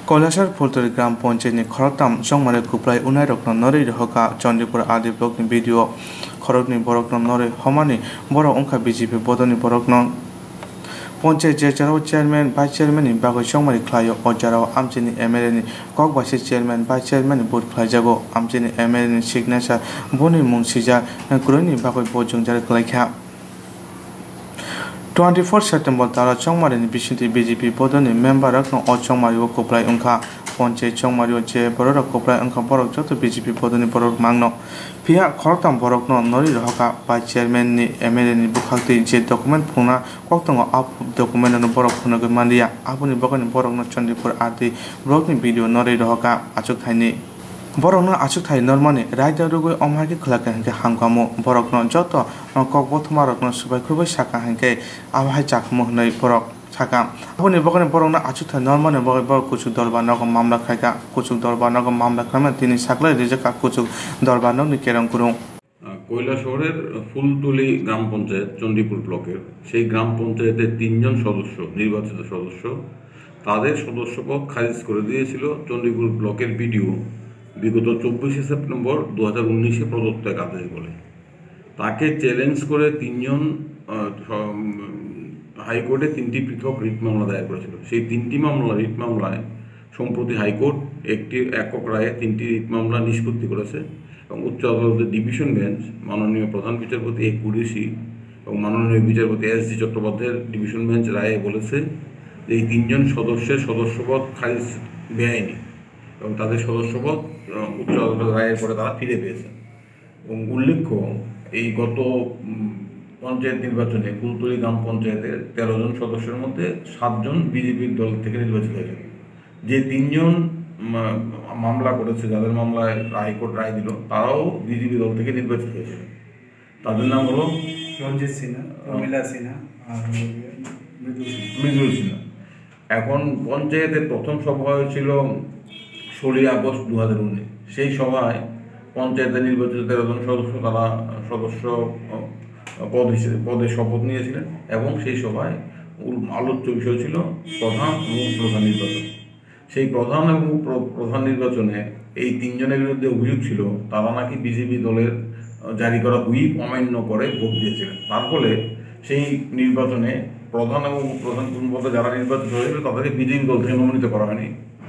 Kailasahar Phulturi Gram Panchayat ni khoroktham chongmari kwplai wngnairokno norwi rohorkha Chandipur R D block ni B D O. Khoroknwi borokno norwi homani borok wngkha B J P bodolni borokno. Panchayat je jarao chairman, vice chairman ni bagwi chongmari khlaio, o jarao amchaini M L A ni kok bai se chairman, vice chairman ni vote khlaijago. Amchaini M L A ni signature boni mung sijak kwrwini bagwi bo jwngjal kwlaikha. Twenty four September dara chongmari ni bisingtwi B J P bodolni member rokno o chongmari o kwplai wngkha. Panchayat chongmari o je borok rok kwplai wngkha, borok joto B J P bodolni borok mangno. Phiya khoroktham borokno norwi rohorkha vice chairman ni M L A ni bwkhaktwi je document phunukna kok tongo, a document rokno borok phunugwi manliya. Aboni bagwino borokno Chandipur R D block ni B D O norwi rohorkha achukthai ni. Borokno achukthai normani raida rwgwi omo hai khe khwlakha hinkhe hamkhamu. Borokno joto kok bothoma rokno swbai khurbai sakha hinkhe abo hai chakhamu hwnwi borok sakha. Aboni bagwino borokno achukthai normani bagwi borok kuchuk dorbar nogo mamla khaikha. Kuchuk dorbar nogo mamla khaimani tini saklai rijak kha kuchuk dorbar nokni kerong kwrwng. আহ, কৈলাসহরের ফুলতলি গ্রাম পঞ্চায়েত চণ্ডীপুর ব্লকের সেই গ্রাম পঞ্চায়েতের তিনজন সদস্য, নির্বাচিত সদস্য, তাদের সদস্যপদ খারিজ করে দিয়েছিল চণ্ডীপুর ব্লকের বিডিও বিগত চব্বিশে সেপ্টেম্বর দু হাজার উনিশে প্রদত্ত এক আদেশ বলে। তাকে চ্যালেঞ্জ করে তিনজন, আহ, সম-, হাইকোর্টে তিনটি পৃথক রিট মামলা দায়ের করেছিল। সেই তিনটি মামলা, রিট মামলায় সম্প্রতি হাইকোর্ট একটি একক রায়ে তিনটি রিট মামলা নিষ্পত্তি করেছে এবং উচ্চ আদালতের ডিভিশন বেঞ্চ মাননীয় প্রধান বিচারপতি এ কুরেশি এবং মাননীয় বিচারপতি এস জি চট্টোপাধ্যায়ের ডিভিশন বেঞ্চ রায়ে বলেছে যে এই তিনজন সদস্যের সদস্যপদ খারিজ বেআইনি এবং তাদের সদস্যপদ, আহ, উচ্চ আদালতের রায়ের পরে তারা ফিরে পেয়েছেন। এবং উল্লেখ্য, এই গত, উম, পঞ্চায়েত নির্বাচনে ফুলতলি গ্রাম পঞ্চায়েতের তেরো জন সদস্যের মধ্যে সাতজন বিজেপির দল থেকে নির্বাচিত হয়েছিল। যে তিনজন মা-, মামলা করেছে, যাদের মামলায় হাইকোর্ট রায় দিল, তারাও বিজেপি দল থেকে নির্বাচিত হয়েছিল। তাদের নাম হলো রঞ্জিত সিনহা, প্রমীলা সিনহা আর মৃদুল সিনহা। মৃদুল সিনহা। এখন পঞ্চায়েতের প্রথম সভা হয়েছিল ষোলোই আগস্ট দু হাজার উনিশ। সেই সভায় পঞ্চায়েতে নির্বাচিত তেরো জন সদস্য, তারা সদস্য, আহ, পদ হিসেবে, পদে শপথ নিয়েছিলেন এবং সেই সভায় উল-, আলোচ্য বিষয় ছিল প্রধান এবং উপপ্রধান নির্বাচন। সেই প্রধান এবং উপ-, প্রধান নির্বাচনে এই তিনজনের বিরুদ্ধে অভিযোগ ছিল, তারা নাকি বিজেপি দলের, আহ, জারি করা হুইপ অমান্য করে ভোট দিয়েছিলেন। তার ফলে সেই নির্বাচনে প্রধান এবং উপপ্রধান কোন পদে যারা নির্বাচিত হয়েছিল, তাদেরকে বিজেপি দল থেকে মনোনীত করা হয়নি,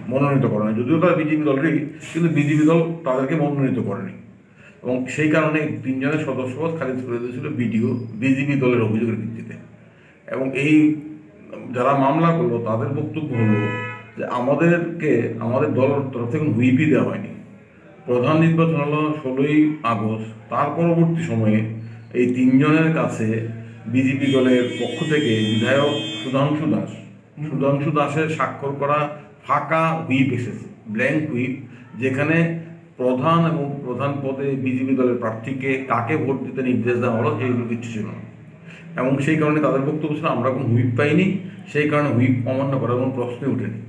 মনোনীত করা হয়নি। যদিও তারা বিজেপি দলেরই, কিন্তু বিজেপি দল তাদেরকে মনোনীত করেনি। এবং সেই কারণে এই তিনজনের সদস্যপদ খারিজ করে দিয়েছিল বিডিও, বিজেপি দলের অভিযোগের ভিত্তিতে। এবং এই যারা মামলা করলো, তাদের বক্তব্য হলো যে আমাদেরকে, আমাদের দলের তরফ থেকে কোনো হুইপই দেওয়া হয়নি। প্রধান নির্বাচন হলো ষোলোই আগস্ট। তার পরবর্তী সময়ে এই তিনজনের কাছে বিজেপি দলের পক্ষ থেকে বিধায়ক সুধাংশু দাস, হুম। সুধাংশু দাসের স্বাক্ষর করা ফাঁকা হুইপ এসেছে, ব্ল্যাংক হুইপ, যেখানে প্রধান এবং প্রধান পদে বিজেপি দলের প্রার্থীকে কাকে ভোট দিতে নির্দেশ দেওয়া হলো, এইগুলো কিচ্ছু ছিল না। এবং সেই কারণে তাদের বক্তব্য ছিল, "আমরা কোনো হুইপ পাইনি, সেই কারণে হুইপ অমান্য করার কোনো প্রশ্নই ওঠেনি।"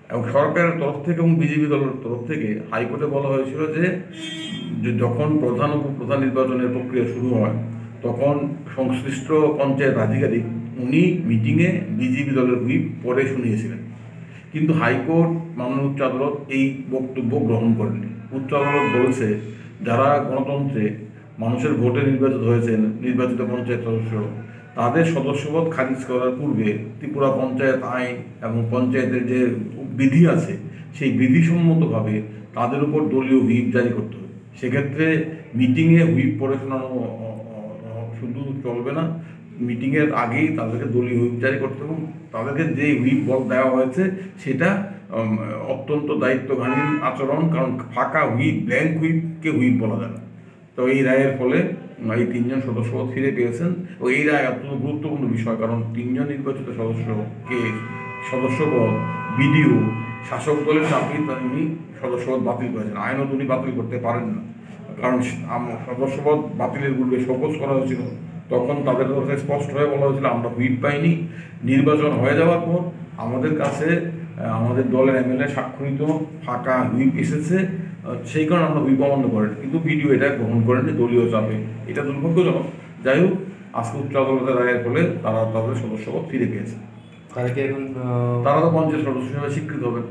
এবং সরকারের তরফ থেকে এবং বিজেপি দলের তরফ থেকে হাইকোর্টে বলা হয়েছিল যে, যে যখন প্রধান উপপ্রধান নির্বাচনের প্রক্রিয়া শুরু হয়, তখন সংশ্লিষ্ট পঞ্চায়েত আধিকারিক উনি মিটিংয়ে বিজেপি দলের হুইপ পড়ে শুনিয়েছিলেন। কিন্তু হাইকোর্ট, মাননীয় উচ্চ আদালত এই বক্তব্য গ্রহণ করেনি। উচ্চ আদালত বলেছে, যারা গণতন্ত্রে মানুষের ভোটে নির্বাচিত হয়েছেন, নির্বাচিত পঞ্চায়েত সদস্য, তাদের সদস্যপদ খারিজ করার পূর্বে ত্রিপুরা পঞ্চায়েত আইন এবং পঞ্চায়েতের যে বিধি আছে, সেই বিধিসম্মতভাবে তাদের উপর দলীয় হুইপ জারি করতে হবে। সেক্ষেত্রে মিটিংয়ে হুইপ পড়ে শোনানো, অ, অ, অ, শুধু চলবে না, মিটিংয়ের আগেই তাদেরকে দলীয় হুইপ জারি করতে হবে এবং তাদেরকে যে হুইপ বল দেওয়া হয়েছে সেটা, উম, অত্যন্ত দায়িত্বজ্ঞানহীন আচরণ, কারণ ফাঁকা হুইপ, ব্ল্যাংক হুইপকে হুইপ বলা যায় না। তো এই রায়ের ফলে, উম, এই তিনজন সদস্যপদ ফিরে পেয়েছেন। ও এই রায় অত্যন্ত গুরুত্বপূর্ণ বিষয়, কারণ তিনজন নির্বাচিত সদস্যকে সদস্যপদ বিডিও শাসক দলের চাপে তা উনি সদস্যপদ বাতিল করেছেন। আইনত উনি বাতিল করতে পারেন না, কারণ আম-, সদস্যপদ বাতিলের পূর্বে শোকজ করা হয়েছিল। তখন তাদের তরফে স্পষ্ট হয়ে বলা হয়েছিল, "আমরা হুইপ পাইনি।" নির্বাচন হয়ে যাওয়ার পর আমাদের কাছে, আহ, আমাদের দলের এমএলএ স্বাক্ষরিত ফাঁকা হুইপ এসেছে, আহ, সেই কারণে আমরা হুইপ অমান্য করেনি। কিন্তু বিডিও এটা গ্রহণ করেনি দলীয় চাপে। এটা দুর্ভাগ্যজনক। যাই হোক, আজকে উচ্চ আদালতে রায়ের ফলে তারা তাদের সদস্যপদ ফিরে পেয়েছে। তারা কি এখন, আহ, তারা তো পঞ্চায়েত সদস্য হিসেবে স্বীকৃত হবে।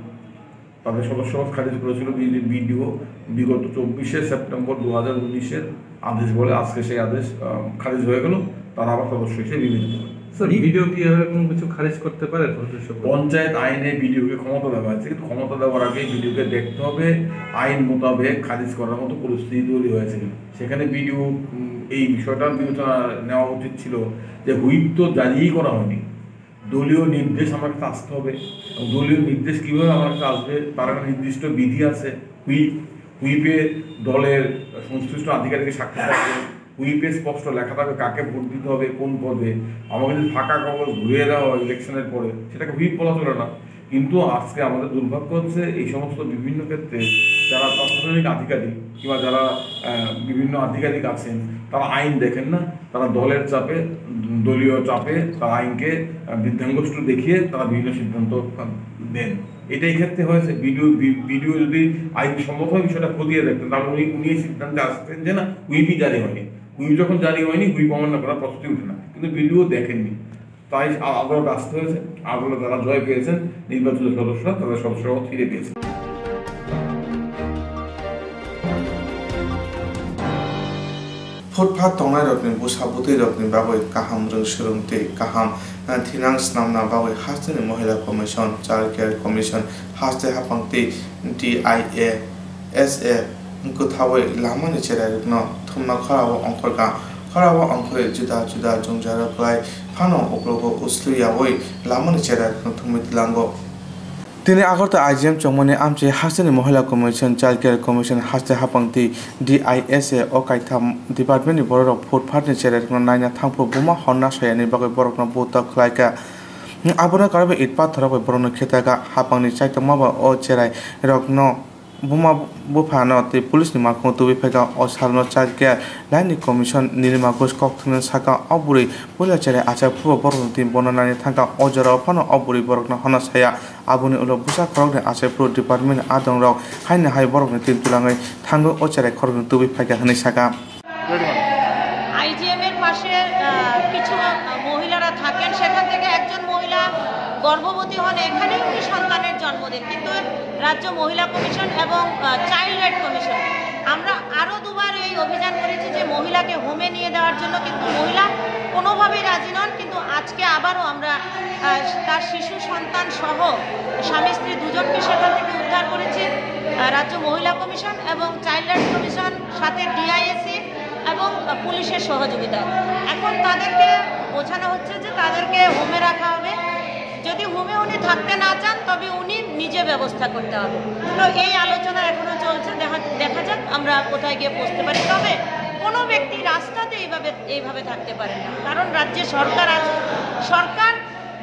তাদের সদস্যপদ খারিজ করেছিল বি-, বিডিও বিগত চব্বিশে সেপ্টেম্বর দু হাজার উনিশের আদেশ বলে। আজকে সেই আদেশ, আহ, খারিজ হয়ে গেল, তারা আবার সদস্য হিসেবে বিবেচিত হবে। স্যার, বি- বিডিও কি এভাবে কোনো কিছু খারিজ করতে পারে সদস্যপদ? পঞ্চায়েত আইনে বিডিওকে ক্ষমতা দেওয়া হয়েছে, কিন্তু ক্ষমতা দেওয়ার আগে বিডিওকে দেখতে হবে আইন মোতাবেক খারিজ করার মতো পরিস্থিতি তৈরি হয়েছে কিনা। সেখানে বিডিও, উম, এই বিষয়টা বিবেচনা নেওয়া উচিত ছিল যে হুইপ তো জারিই করা হয়নি, দলীয় নির্দেশ আমার কাছে আসতে হবে। এবং দলীয় নির্দেশ কীভাবে আমার কাছে আসবে, তার একটা নির্দিষ্ট বিধি আছে। হুইপ, হুইপে দলের সংশ্লিষ্ট আধিকারিকের স্বাক্ষর থাকবে, হুইপে স্পষ্ট লেখা থাকবে কাকে ভোট দিতে হবে, কোন পদে। আমাকে যদি ফাঁকা কাগজ ঘুরিয়ে দেওয়া হয় ইলেকশনের পরে, সেটাকে হুইপ বলা চলে না। কিন্তু আজকে আমাদের দুর্ভাগ্য হচ্ছে, এই সমস্ত বিভিন্ন ক্ষেত্রে যারা প্রশাসনিক আধিকারিক কিংবা যারা, আহ, বিভিন্ন আধিকারিক আছেন, তারা আইন দেখেন না, তারা দলের চাপে, দলীয় চাপে তারা আইনকে, আহ, বৃদ্ধাঙ্গুষ্ঠ দেখিয়ে তারা বিভিন্ন সিদ্ধান্ত, আহ, দেন। এটাই ক্ষেত্রে হয়েছে। বিডিও, বি-, বিডিও যদি আইন সম্মতভাবে বিষয়টা খতিয়ে দেখতেন, তাহলে উনি, উনি এই সিদ্ধান্তে আসতেন যে না, হুইপই জারি হয়নি। হুইপ যখন জারি হয়নি, হুইপ অমান্য করার প্রশ্নই উঠে না। কিন্তু বিডিও দেখেননি, তাই আ-, আদালত আসতে হয়েছে। আদালতে যারা জয় পেয়েছেন, নির্বাচিত সদস্যরা তাদের সদস্যপদ ফিরে পেয়েছেন। Phutphat tongnairokni bwsa bwtwirokni bagwi kaham rwng swrwng tei kaham, eh, thinang snamna bagwi hasteni Mohila Commission, Child Care Commission, haste haphang tei D I A S A kwthaui lamani cherairokno thumna khorao ongkhorkha. Khorao ongkhorwi juda juda jwngjal kwlai phano uklogo uslu yaui lamani cherairokno thumwi twilango. Tini Agartala I G M chongmani amchai hasteni Mohila Commission, Child Care Commission, haste haphang tei D I S A o kaitham department ni bororok phutphat ni cherai rokno naina thangphuru buma honna sayani bagwi borokno buta khlaikha. Abono karwi it pathor rok bai borokno khetaka. Haphang ni chaitokma ba o cherai rokno buma buphano tei police ni makhungo tubui phaikha. O salno Child Care line ni commission Nilima Ghosh kok thwngwi sakha, o bwrwi puila cherai achai phuru borokno twi bono naina thangkha. O jorao phano o bwrwi borokno honna saya. Aboni ulo bwsa khoroknwi achai phuru department ni adongrok haino hai borokni tin twlangwi thangwi o cherai khoroknwi tubui phaikha hwnwi sakha. IgM এর পাশে, আহ, কিছু, আহ, মহিলারা থাকেন, সেখান থেকে একজন মহিলা গর্ভবতী হন, এখানেই উনি সন্তানের জন্ম দেন, কিন্তু রাজ্য মহিলা কমিশন এবং, আহ, চাইল্ড রাইট কমিশন, আমরা আরও দুবার এই অভিযান করেছি যে মহিলাকে হোমে নিয়ে দেওয়ার জন্য, কিন্তু মহিলা কোনোভাবেই রাজি নন। কিন্তু আজকে আবারও আমরা, আহ, তার শিশু সন্তান সহ স্বামী স্ত্রী দুজনকে সেখান থেকে উদ্ধার করেছি, আহ, রাজ্য মহিলা কমিশন এবং চাইল্ড রাইটস কমিশন, সাথে ডিআইএসসি এবং, আহ, পুলিশের সহযোগিতায়। এখন তাদেরকে বোঝানো হচ্ছে যে তাদেরকে হোমে রাখা হবে। যদি হোমে উনি থাকতে না চান, তবে উনি নিজে ব্যবস্থা করতে হবে। তো এই আলোচনা এখনো চলছে, দেখা, দেখা যাক আমরা কোথায় গিয়ে পৌঁছতে পারি। তবে কোনো ব্যক্তি রাস্তাতে এইভাবে, এইভাবে থাকতে পারে না, কারণ রাজ্যে সরকার আছে, সরকার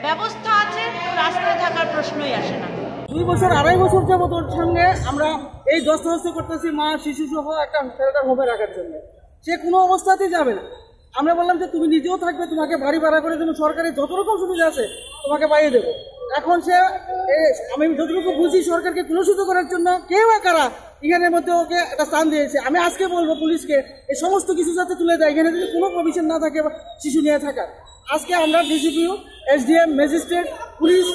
ব্যবস্থা আছে, তো রাস্তায় থাকার প্রশ্নই আসে না। দুই বছর, আড়াই বছর যাবত ওর সঙ্গে আমরা এই ধস্তাধস্তি করতেছি, মা, শিশু সহ একটা শেল্টার হোমে রাখার জন্য। সে কোনো অবস্থাতেই যাবে না। আমরা বললাম যে, "তুমি নিজেও থাকবে, তোমাকে বাড়ি ভাড়া করে দেবো, সরকারের যত রকম সুবিধা আছে তোমাকে পাইয়ে দেবো।" এখন সে, এ, আমি যতটুকু বুঝি, সরকারকে কলুষিত করার জন্য কে বা কারা এখানের মধ্যে ওকে একটা স্থান দিয়েছে। আমি আজকে বলবো পুলিশকে এই সমস্ত কিছু যাতে তুলে দেয়, এখানে যদি কোনো প্রভিশন না থাকে বা শিশু নিয়ে থাকার। আজকে আমরা ডিসিপিও, SDM, magistrate, police,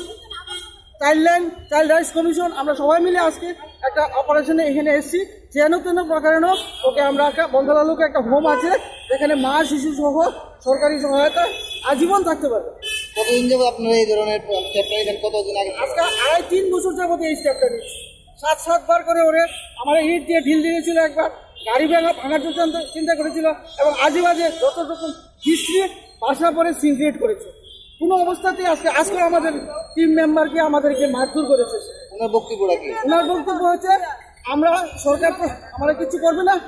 child line, child rights commission, আমরা সবাই মিলে আজকে একটা অপারেশনে এখানে এসেছি। যেন তেন প্রকারেণ ওকে আমরা একটা, বন্ধলালুকে একটা হোম আছে, যেখানে মা শিশু সহ সরকারি সহায়তা আজীবন থাকতে পারবে। কতদিন যাবত আপনারা এই ধরনের স্টেপটা নিচ্ছেন? কতদিন আগে? আজকে আড়াই তিন বছর যাবত এই স্টেপটা নিচ্ছি। সাত সাতবার করে ওরে আমার ইট দিয়ে ঢিল দিয়েছিল একবার, গাড়ি ভাঙা, ভাঙার জন্য চিন্তা করেছিল, এবং আজে বাজে যত রকম হিস্ট্রি বাসা পরে সিন ক্রিয়েট করেছে। কোনো অবস্থাতেই আজকে, আজকে আমাদের টিম মেম্বারকে আমাদেরকে মারধর করেছে। ওনার বক্তব্যটা কি? ওনার বক্তব্য হচ্ছে, "আমরা সরকার তো আমাদের কিছু করবে না,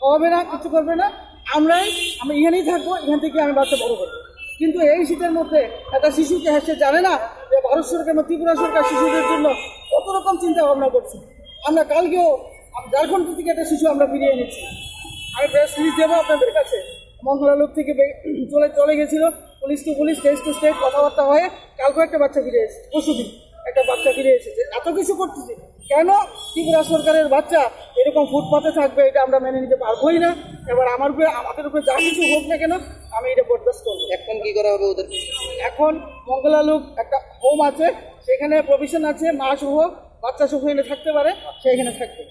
হবে না, কিছু করবে না, আমরাই, আমরা এখানেই থাকবো, এখান থেকে আমি বাচ্চা বড় করবো।" কিন্তু এই শীতের মধ্যে একটা শিশুকে, হ্যাঁ, সে জানে না যে ভারত সরকার বা ত্রিপুরা সরকার শিশুদের জন্য কত রকম চিন্তা ভাবনা করছে। আমরা কালকেও ঝাড়খণ্ড থেকে একটা শিশু আমরা ফিরিয়ে এনেছি। আমি প্রেস রিলিজ দেবো আপনাদের কাছে। মঙ্গলালোক থেকে বে-, চলে, চলে গেছিল, police to police, state to state কথাবার্তা হয়ে কালকে একটা বাচ্চা ফিরে এসেছে, পরশু দিন। বাচ্চা ফিরে এসেছে, এত কিছু করতেছে, কেন ত্রিপুরা সরকারের বাচ্চা এরকম ফুটপাতে থাকবে? এটা আমরা মেনে নিতে পারবোই না। এবার আমার উপরে, আমাদের উপরে যা কিছু হোক না কেন, আমি এটা বরদাস্ত করবো। এখন কি করা হবে ওদের? এখন মঙ্গলালুক একটা হোম আছে, সেখানে প্রভিশন আছে, মা সহ বাচ্চা সহ এনে থাকতে পারে, সে এখানে থাকবে।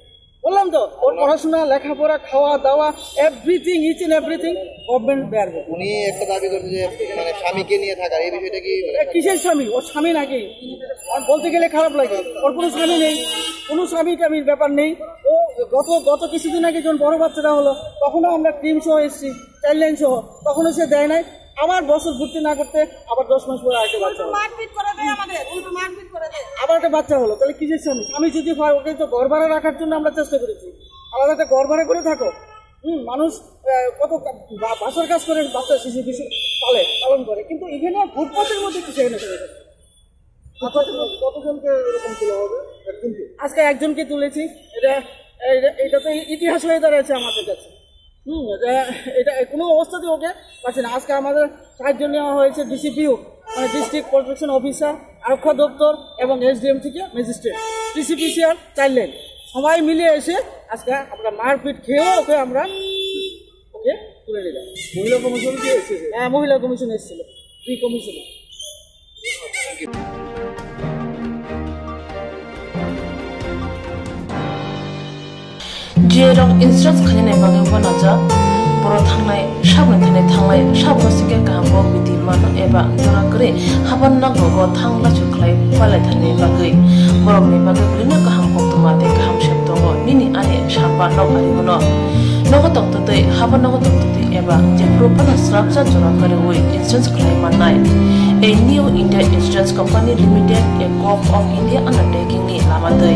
বললাম তো, ওর পড়াশোনা, লেখাপড়া, খাওয়া দাওয়া, everything, each and everything government bear করবে। উনি একটা দাবি করছে যে মানে স্বামীকে নিয়ে থাকার, এই বিষয়টা কি মানে এ, কিসের স্বামী? ওর স্বামী নাকি? আর বলতে গেলে খারাপ লাগে, ওর কোনো স্বামী নেই, কোনো স্বামী টামির ব্যাপার নেই। ও গত, গত কিছুদিন আগে যখন বড় বাচ্চাটা হলো, তখনও আমরা ক্রিম সহ এসেছি, চাইল্ড লাইন সহ, তখনও সে দেয় নাই। আবার বছর ভর্তি না করতে আবার দশ মাস পরে আরেকটা বাচ্চা হলো। মারপিট করে দেয় আমাদের, উল্টো মারপিট করে দেয়। আবার একটা বাচ্চা হলো, তাহলে কিসের স্বামী? স্বামী যদি হয়, ওকে তো ঘর ভাড়া রাখার জন্য আমরা চেষ্টা করেছি, আলাদা একটা ঘর ভাড়া করে থাকো। হুম, মানুষ আহ, কত কা-, বা-, বাসার কাজ করে, বাচ্চা শিশু কিছু পালে, পালন করে, কিন্তু এখানে ফুটপাতের মধ্যে কিছু এনে করে। আচ্ছা, কতজনকে এরকম তোলা হবে একদিনকে? আজকে একজনকে তুলেছি। এটা, এটা, এটা তো ইতিহাস হয়ে দাঁড়াচ্ছে আমাদের কাছে। হুম, এটা, এটা কোনো অবস্থাতেই ওকে পাচ্ছি না। আজকে আমাদের সাহায্য নেওয়া হয়েছে ডিসিপিও, মানে ডিস্ট্রিক্ট প্রোটেকশন অফিসার, আরক্ষা দপ্তর এবং এসডিএম থেকে ম্যাজিস্ট্রেট, ডিসিপিসিআর, চাইল্ড লাইন, সবাই মিলে এসে আজকে আমরা মারপিট খেয়েও ওকে আমরা ওকে তুলে নিলাম। মহিলা কমিশন কি এসেছে? হ্যাঁ, মহিলা কমিশন এসেছিল, দুই commission. G A rok insurance khainani bagwi uanajak, borok thangnai sabni thani thanglai sabno sikhe kaham kok biti mano eba jora kwrwi haban nok rogo thang lachu khlai palai thani bagwi borokni bagwi belino kaham koktwma tei kaham sep tongo nini ani samba nok ari uno. Nogo tongtwtwi, habo nogo tongtwtwi eba jephuru phano swrapsa jora kwrwi insurance khlai mannai. A New India Insurance Company Limited, a Corp of India undertaking ni lama twi.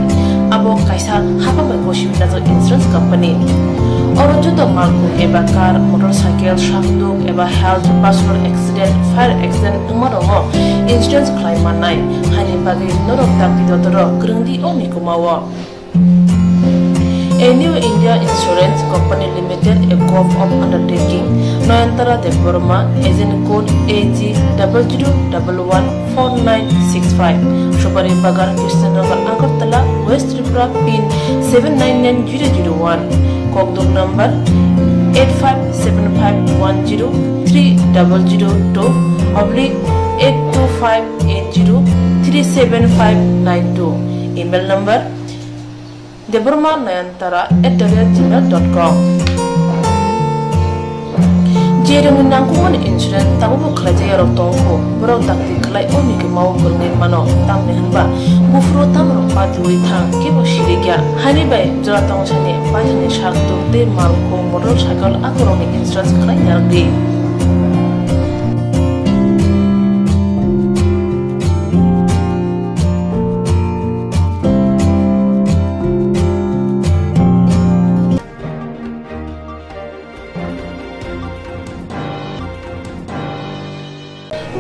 Abo kaisa hapang bai gosi wngjak insurance company. Oro joto malkhung eba car, motorcycle, sakduk eba health, personal accident, fire accident wngma rokno insurance khlai mannai. Haini bagwi norok dakti dotoro kwrwngdi o mikuma o. A New India Insurance Company Limited, a Corp of Undertaking, Nayantara Debbarma, agent code A G double zero double one four nine six five, Supari Bagan, Krishnanagar, Agartala, West Tripura, pin seven nine nine zero zero one, Kokduk number eight five seven five one zero three double zero two oblique eight two five eight zero three seven five nine two, email number Debbarma Nayantara at the rate gmail dot com. Jerokni nangkukmani insurance tabukbo khlaijak yarok tongkho, borok dakti khlai o mikima o kwrwngwi mano, tamni hwnba buphuru tamrok patiwi thang kebo sirikya. Haini bai jora tongsani paithani sak tuk tei malkhung motorcycle akorokni insurance khlai narwkdi.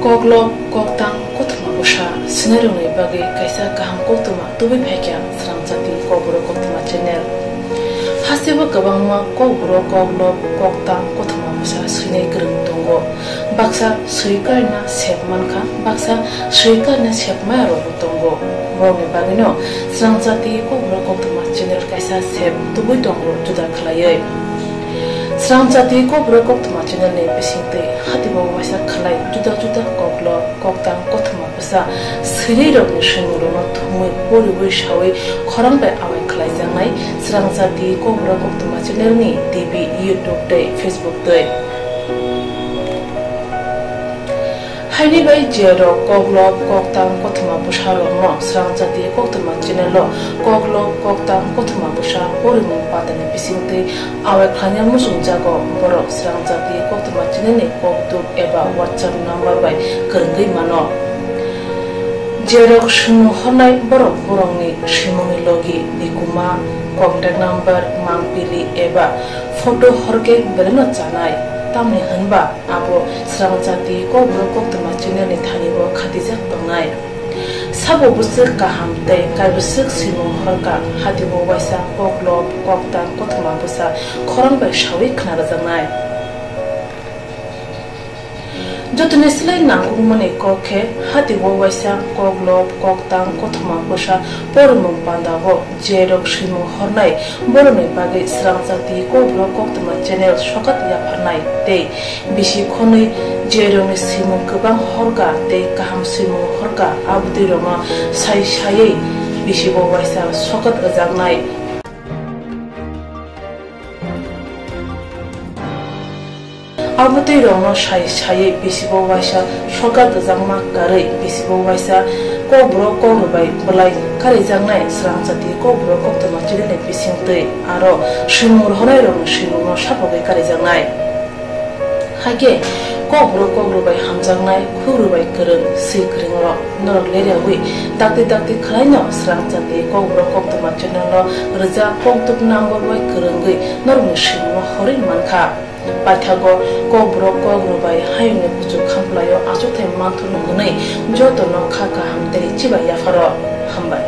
Koklob, koktang, kothoma bwsa swinairokni bagwi kaisa kaham koktwma tubui phaikha Srangchati Kokborok Koktwma channel. Hasteo kwbangma kokborok, koklob, koktang, kothoma bwsa swinai kwrwng tongo. Baksa swi karina sep mankha, baksa swi karina sep maya rokbo tongo. Borokni bagwino Srangchati Kokborok Koktwma channel kaisa sep tubui tongo juda khlaiwi. Srangchati Kokborok Koktwma channel ni bisingtwi hatibo waisa khlai juda juda koklob, koktang, kothoma bwsa swinai rokni swimung rokno thumwi poriwi sawi khorang bai awai khlaijaknai Srangchati Kokborok Koktwma channel ni T V, YouTube tei Facebook twi. Haini bai je rok koklob, koktang, kothoma bwsa rokno Srangchati Koktwma channel o koklob, koktang, kothoma bwsa porimung patani bisingtwi awai khlaina muchungjago, borok Srangchati Koktwma channel ni kokduk eba WhatsApp number bai kwrwngwi mano. Jerok swimung hornai borok borokni swimungni logi, nikuma, contact number, mangpili eba photo horkhe belai no chanai, tamni hwnba abo Srangchati Kokborok Koktwma channel ni thani bo khatijak tongnai. Sabo bwswk kaham tei kaibwswk swimung horkha, hatibo waisa koklob, koktang, kothoma bwsa khorang bai sawi khna rwjaknai. Jotoni slai nangkukmani kok khe, hati o waisa kok lob, kok tang, kothoma bwsa porimung panda o je rok swimung hornai, borokni bagwi Srangchati Kokborok Koktwma channel sokat yapharnai tei bisi khonwi je rokni swimung kwbang horka tei kaham swimung horka, abotwi rokno sai saiwi bisi o waisa sokat rwjaknai. Abotwi rokno sai saiwi bisi o waisa sokat rwjakma karwi bisi o waisa Kokborok Kokrwbai bwlai karijaknai Srangchati Kokborok Koktwma channel ni bisingtwi aro swimung rwhornai rokni swimungno sapogwi karijaknai. Hakhe Kokborok Kokrwbai hamjaknai, Kokrwbai kwrwng, swi kwrwng rok norok leriawi dakti dakti khwlaino Srangchati Kokborok Koktwma channel no rwjak kokduk number bai kwrwngwi norokni swimungno horwi mankha. Paithago Kokborok Kokrwbai hayungni kuchuk khamplaio achukthai manthurno hwnwi jotono kha kaham tei chibai yapharo. Hambai.